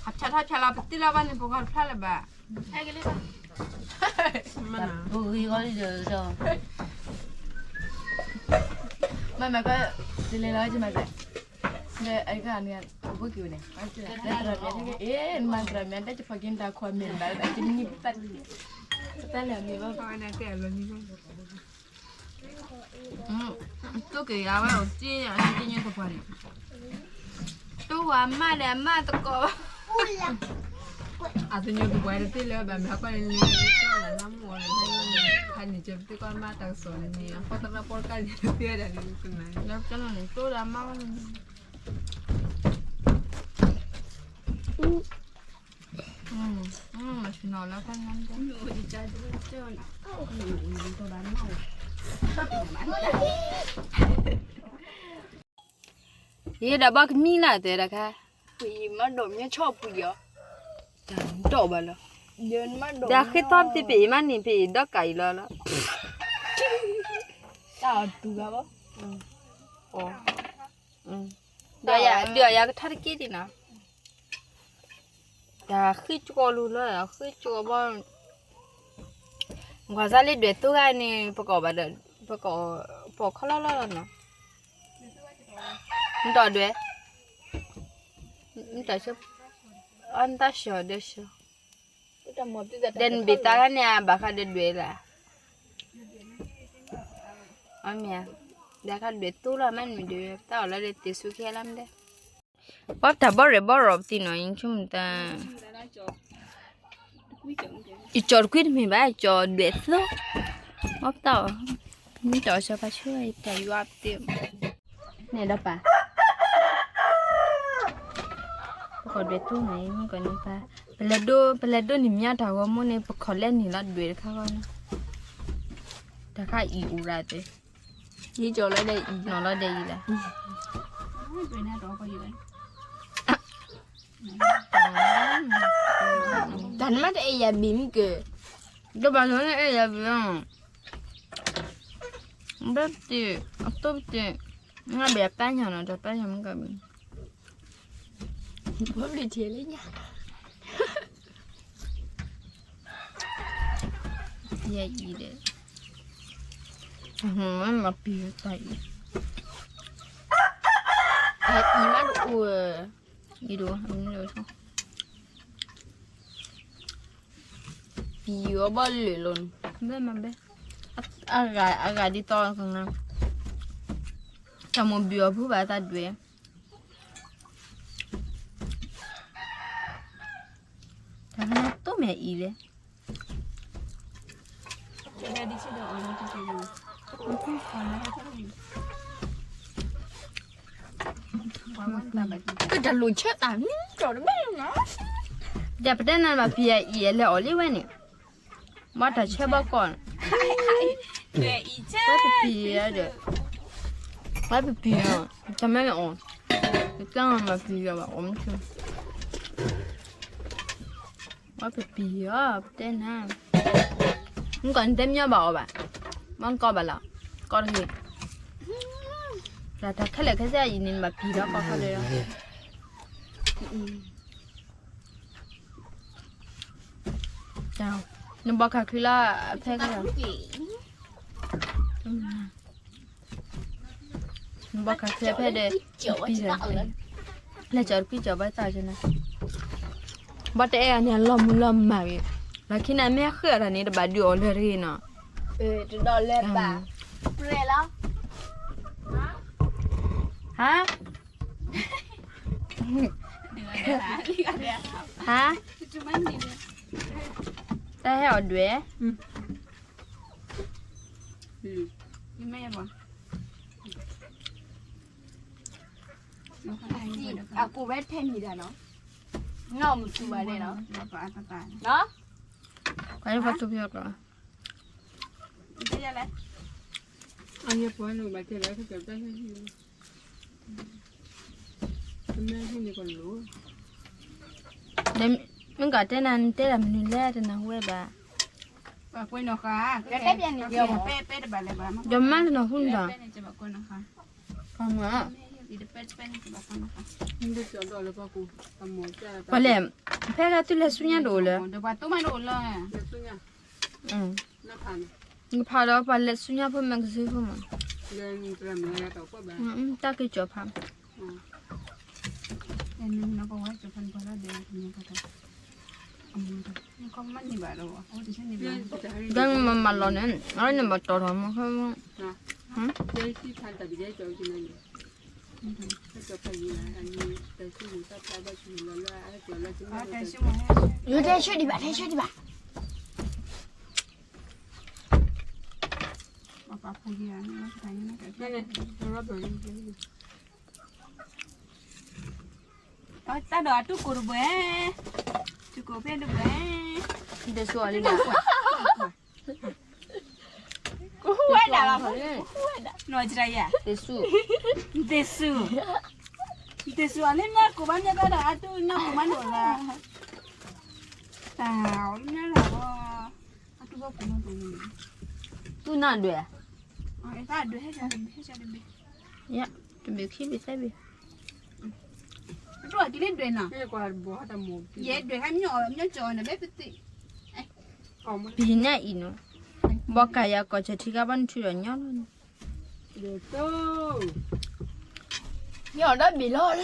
အဖျါထီၣ်ဖျါလီၤပတံၢ်လီၤဘၣ်န့ၣ် ပဂီၢ်တဖျါလၢၤဘၣ်, ဟဲက့ၤလၢ, ပဂံၢ်ဂီၤလံဒီး, မ့ၢ်မ့ၢ်က, တလဲၤလီၤကမၤသး, ဒီးအကန့ၣ်, ဘိက့ၤဝဲန့ၣ်, လၢသရၣ်မ့ၢ်, အ့ၣ် နမၤသရၣ်မ့ၢ်တၢ်တဖီက့ၤတၢ်ခွါမ့ၢ်ဘၣ်, တမံၤပတၢ်လဲၣ်မ့ၢ်ဘၣ်, တိၢ်က့ၤယၤဝဲအိၣ်က့ၤ အန့ၣ်က့ၤညိတပှၢ်န့ၣ်, တိၢ်ဝဲမးဒီးမးသကိး, အသညိတပှၢ်တသ့လၢၤဘၣ် မ့ၢ်ဟဲကွၢ်န့ၣ်, လၢမုၢ်အီၤန့ၣ်, ဖဲန့ၣ်ကပသ့ကွၢ်မးတၢ်ကစီၣ်န့ၣ်န့ၣ် အဃိသရၣ်ပီတကါန့ၣ် သ့ဝဲဒၣ်န့ၣ်, လၢကန့ၣ်တိၢ်ဒၣ်မးဝဲန့ၣ်, မၤဆ့ၣ်နီၤလၢဖဲန့ၣ်, ယဲဒၣ်ဘၣ်ကမံလၢတဲဒၣ်ခါ, ပှ့ၤမးဒိးမ့ၢ်ဆီၣ်ပှ့ၤအီၤ, တၢ်ဒိးဘၣ်လီၤ, ဒီးဃ့ထီၣ်ပတံၢ်ပ့ၤမးန့ၣ် ပ့ၤဒီးကၤအံၤလီၤလီၤ, တၢ်အီၤတူၢ်ဘၣ်ဘၣ်, ဒီးယၤကထါတက့ၢ်ဒံးနီၤ, တၢ်ဃ့ကၠီလူလီၤ ဃ့ကၠီဘၣ်, ကွၢ်စၢ်လၢဒွဲၣ်သိဂၤန့ၣ် ပကိးဘၣ်ဒီး, ပကိး, ပခီလီၤလီၤလီၤနီၤ, နတဒွဲၣ်, နတၢ်ဆၢ, အနတၢ်ဆၢဒီးဆၢ, ဒီးနဘ့ၣ်တၢ်ခါန့ၣ် အဘၣ်ဃးဒီးဒွဲၣ်လၢ်, အမ့ၢ်, ဒီးခါဒွဲၣ်သိလီၤမးနမ့ၢ်ဒွဲၣ် တၢ်အီၣ်လီၤဒီးတ့ၢ်ဆူခဲလၢာ်မးဒဲး, ပှၤတၢ်ဘီရဲၣ်ဘီရဲၣ်ပသံနီၤ ယဆိကမိၣ်တၢ် ယကၠီတကွံတမ့ၢ်ဘၣ် ယကၠီဒွဲၣ်သိ, အီၣ်ပတၢ်အီၣ်, မ့ၢ်တၢ်အီၣ်ဆၢဖးဆၢ ယတၢ်ယွၤပသ့, န့ၣ်ဒီးပၢ်, ပကီၢ်ဒွဲၣ်သိန့ၣ် မ့ၢ်ကီးန့ၣ်ပၢ်, ပလဲၤဒိ, ပလဲၤဒိန့ၣ်မ့ၢ်တၢ်ဂီၤမူန့ၣ် ပခီၣ်လဲၣ်န့ၣ်လီၤဒွဲၣ်တခါဂီၢ်န့ၣ်, တၢ်ခါအံၤအိၣ်ဒၣ်သ့, ယကၠီလီၤဒဲးအံၤ, နီၢ်လီၤဒဲးအံၤလဲၣ် တၢ်နမ့ၢ်တအဲၣ်ယၤဘံၣ်မ့ၢ်က့ၤ, ဒိၣ်ဘၣ်လီၤန့ၣ်အဲၣ်ယၤဘံၣ်လီၤ, ဘၣ်တ့ၢ်, အတိၢ်တ့ၢ်, ငါဘၣ်ပၢ်ညါနီၤ တၢ်ပၢ်ညါမ့ၢ်ကဘံၣ်, ဘၣ်ပျံၤထံလၢညါ, ယဲအံၤဒီး, မၤပျံၤတၢ်အံၤ, တၢ်အံၤမးတအိၣ်, အံၤဒိၣ်, ပံၤအီၤဘၣ်လၢာ်လီၤန့ၣ်, ဘဲမၤဘဲ, အဂၤ, အဂၤဒ်သိးကနၣ်, တၢ်မိၢ်ဘုၣ်အီၤဖုဘၣ်တၢ်ဒွဲၣ်, တၢ်ကနၣ်တိၢ်မဲာ်အံၤလဲၣ်, ကတၢ်လိၣ်ဆၢတၢ်မံကီၢ်တဘၣ်လီၤနီၤ, ဒီးပတဲနၤဘၣ်ပံၤအံၤအလဲၤအီၣ်လံဝဲန့ၣ်, ဘၣ်တၢ်ဆၢဘၣ်ကီၢ်, ဝဲပပံၤဒီး, ဝဲပပံၤ, တမ့ၢ်အီၣ်, ပကမၤပံၤဘၣ်အီၣ်မုၢ်ဆူၣ်, ဝဲပပံၤအီၤ ပတဲနၤ, မ့ၢ်ကီၢ်နတဲမညီဘၣ်အီၤဘၣ်, မ့ၢ်ကီၢ်ဘၣ်လီၤ, ကီၢ်တဂ့ၤ, တၢ်ခဲလၢာ်ခဲဆ့အံၤန့ၣ် နဘၣ်ပံၤဒီးကီၢ်ခဲလၢာ်လီၤ. နဘီခးချံလၢအဖဲကလီၤ, နဘီခးချံဖဲဒီး, လဲၤကၠီၤတပံၢ်ကၠီၤဘၣ်သးကနၤ, ဘၣ်တအဲၣ်အန့ၣ်လီၤမူလီၤမၢ်ဂ့ၤ, လီၢ်ခံန့ၣ်မ့ၢ်ဃ့အီၤတၢ်န့ၣ် တဘၣ်ဒုးအီၤလၢတဂ့ၤနီၤ, တဒီးလဲၤဘၣ်, ဟါ ဟါ, တၢ်ဟဲအီၣ်ဒွဲၣ်, အကူဝဲထဲန့ၣ်ဒၣ်နီၤ, နီၢ်မူသူဘၣ်န့ၣ်နီၤ, နီၤ, ပှၤဖးသူဖျီကျီၤ, အန့ၣ်ပှၤန့ၣ်ဘၣ်တဲလၢ မ့ၢ်ကတဲနၤ နတဲဒၣ်မနုၤလဲၣ် တနၢ်ဟူဝဲဘၣ်, ဒီးမါတနၢ်ဟူန့ၣ်ဒီး, ပှၤလဲၣ်, ဖဲဂၤသုလဲၤဆူညါတအိၣ်လၢၤ, နဖးဒီးပှၤလဲၤဆူညါဖိ magazine ဖိမး, တၢ်က့ၤကၠီၤဖး ဒီးမၤမၤလီၤန့ၣ် အဝဲန့ၣ်မၤတီၢ်ထီၣ်မး, ယတဲဆၢဒံးဘၣ် တဲဆၢဒံးဘၣ်, တၢ်ဒီးအတူၢ်ကိၢ်တဘှဲၣ်, တူၢ်ကိၢ်ဖဲတဘှဲၣ်, ဒ်သိးလံ, ဝဲဒၣ်လီၤ, နီၢ်ကရယၤ, ဒ်သိး, ဒ်သိးအလၢနီၢ်ကိၢ်ဘၣ်မ့ၢ်ဘၣ်ဒီး အတူၢ်နီၢ်ကိၢ်မးနီၢ်လၢ, တၢ်အီၣ်မ့ၢ်လၢ, အတူၢ်ဘၣ်ကိၢ်မးကိၢ်, တူၢ်နၢ်ဒွဲၣ်, တဘ့ၣ်ခံဘ့ၣ်သၢဘ့ၣ်, ဒွဲၣ်ကလၢဒွဲၣ်နီၤ, ယဲဒွဲၣ်ဟဲမ့ၢ်အီၣ်မ့ၢ်ကၠီၤန့ၣ် ဘဲပသ့ၣ်, ပဟံးန့ၢ်အံၤနီၤ, ဘီကၤယၤကီၢ်ဆၢထံကါဘၣ်နထုးဒီးညီလီၤန့ၣ်, ယအီၣ်ဒီးဘ့ၣ်လီၤလီၤ,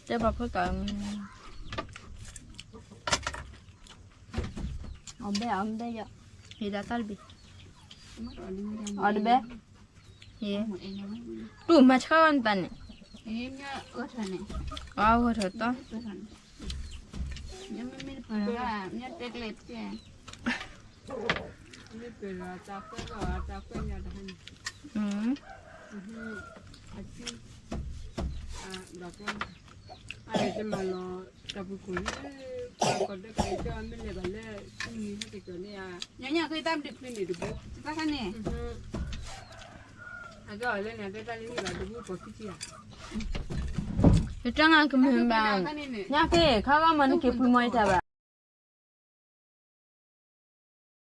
တဲဘၣ်ဖိတၢ်, အီၣ်ဘဲအီၣ်ဘဲယီၤ, ဟ့ၣ်ဒၣ်တၢ်တဘ့ၣ်, အီၣ်တဘဲ တူၢ်မၤဆှၢနတၢ်န့ၣ်, အဂီၢ်ထီၣ်တီ, မ့ၢ်ပၢၤတၢ်သၢကီၢ်အတၢ်ကွဲးညါတဟါန့ၣ်, အတမၤလီၤတၢ်ပူၤခိၣ်လၢ, ပှၤကီၢ်ဒၢကီၢ်ကၠီမ့ၢ်လဲၤဘၣ်လၢ, ဆူနံၤဟဲက့ၤကီၢ်န့ၣ်ဧါ, ညါညါဃ့တၢ်ဘျုးဖျုးန့ၣ်တဘိ, တၢ်ခါန့ၣ်, အကဲအီၤလၢန့ၣ် အကဲတၢ်လၢဟံၣ်ဘၣ်တဘိပှၤခံထံၣ်ဧါ, ယတၢ်ငါကမုာ်ဘၣ်, ညါက့ၤ ခါဂီၢ်မၤနက့ၤပှံၤမီၤယတၢ်ဘၣ်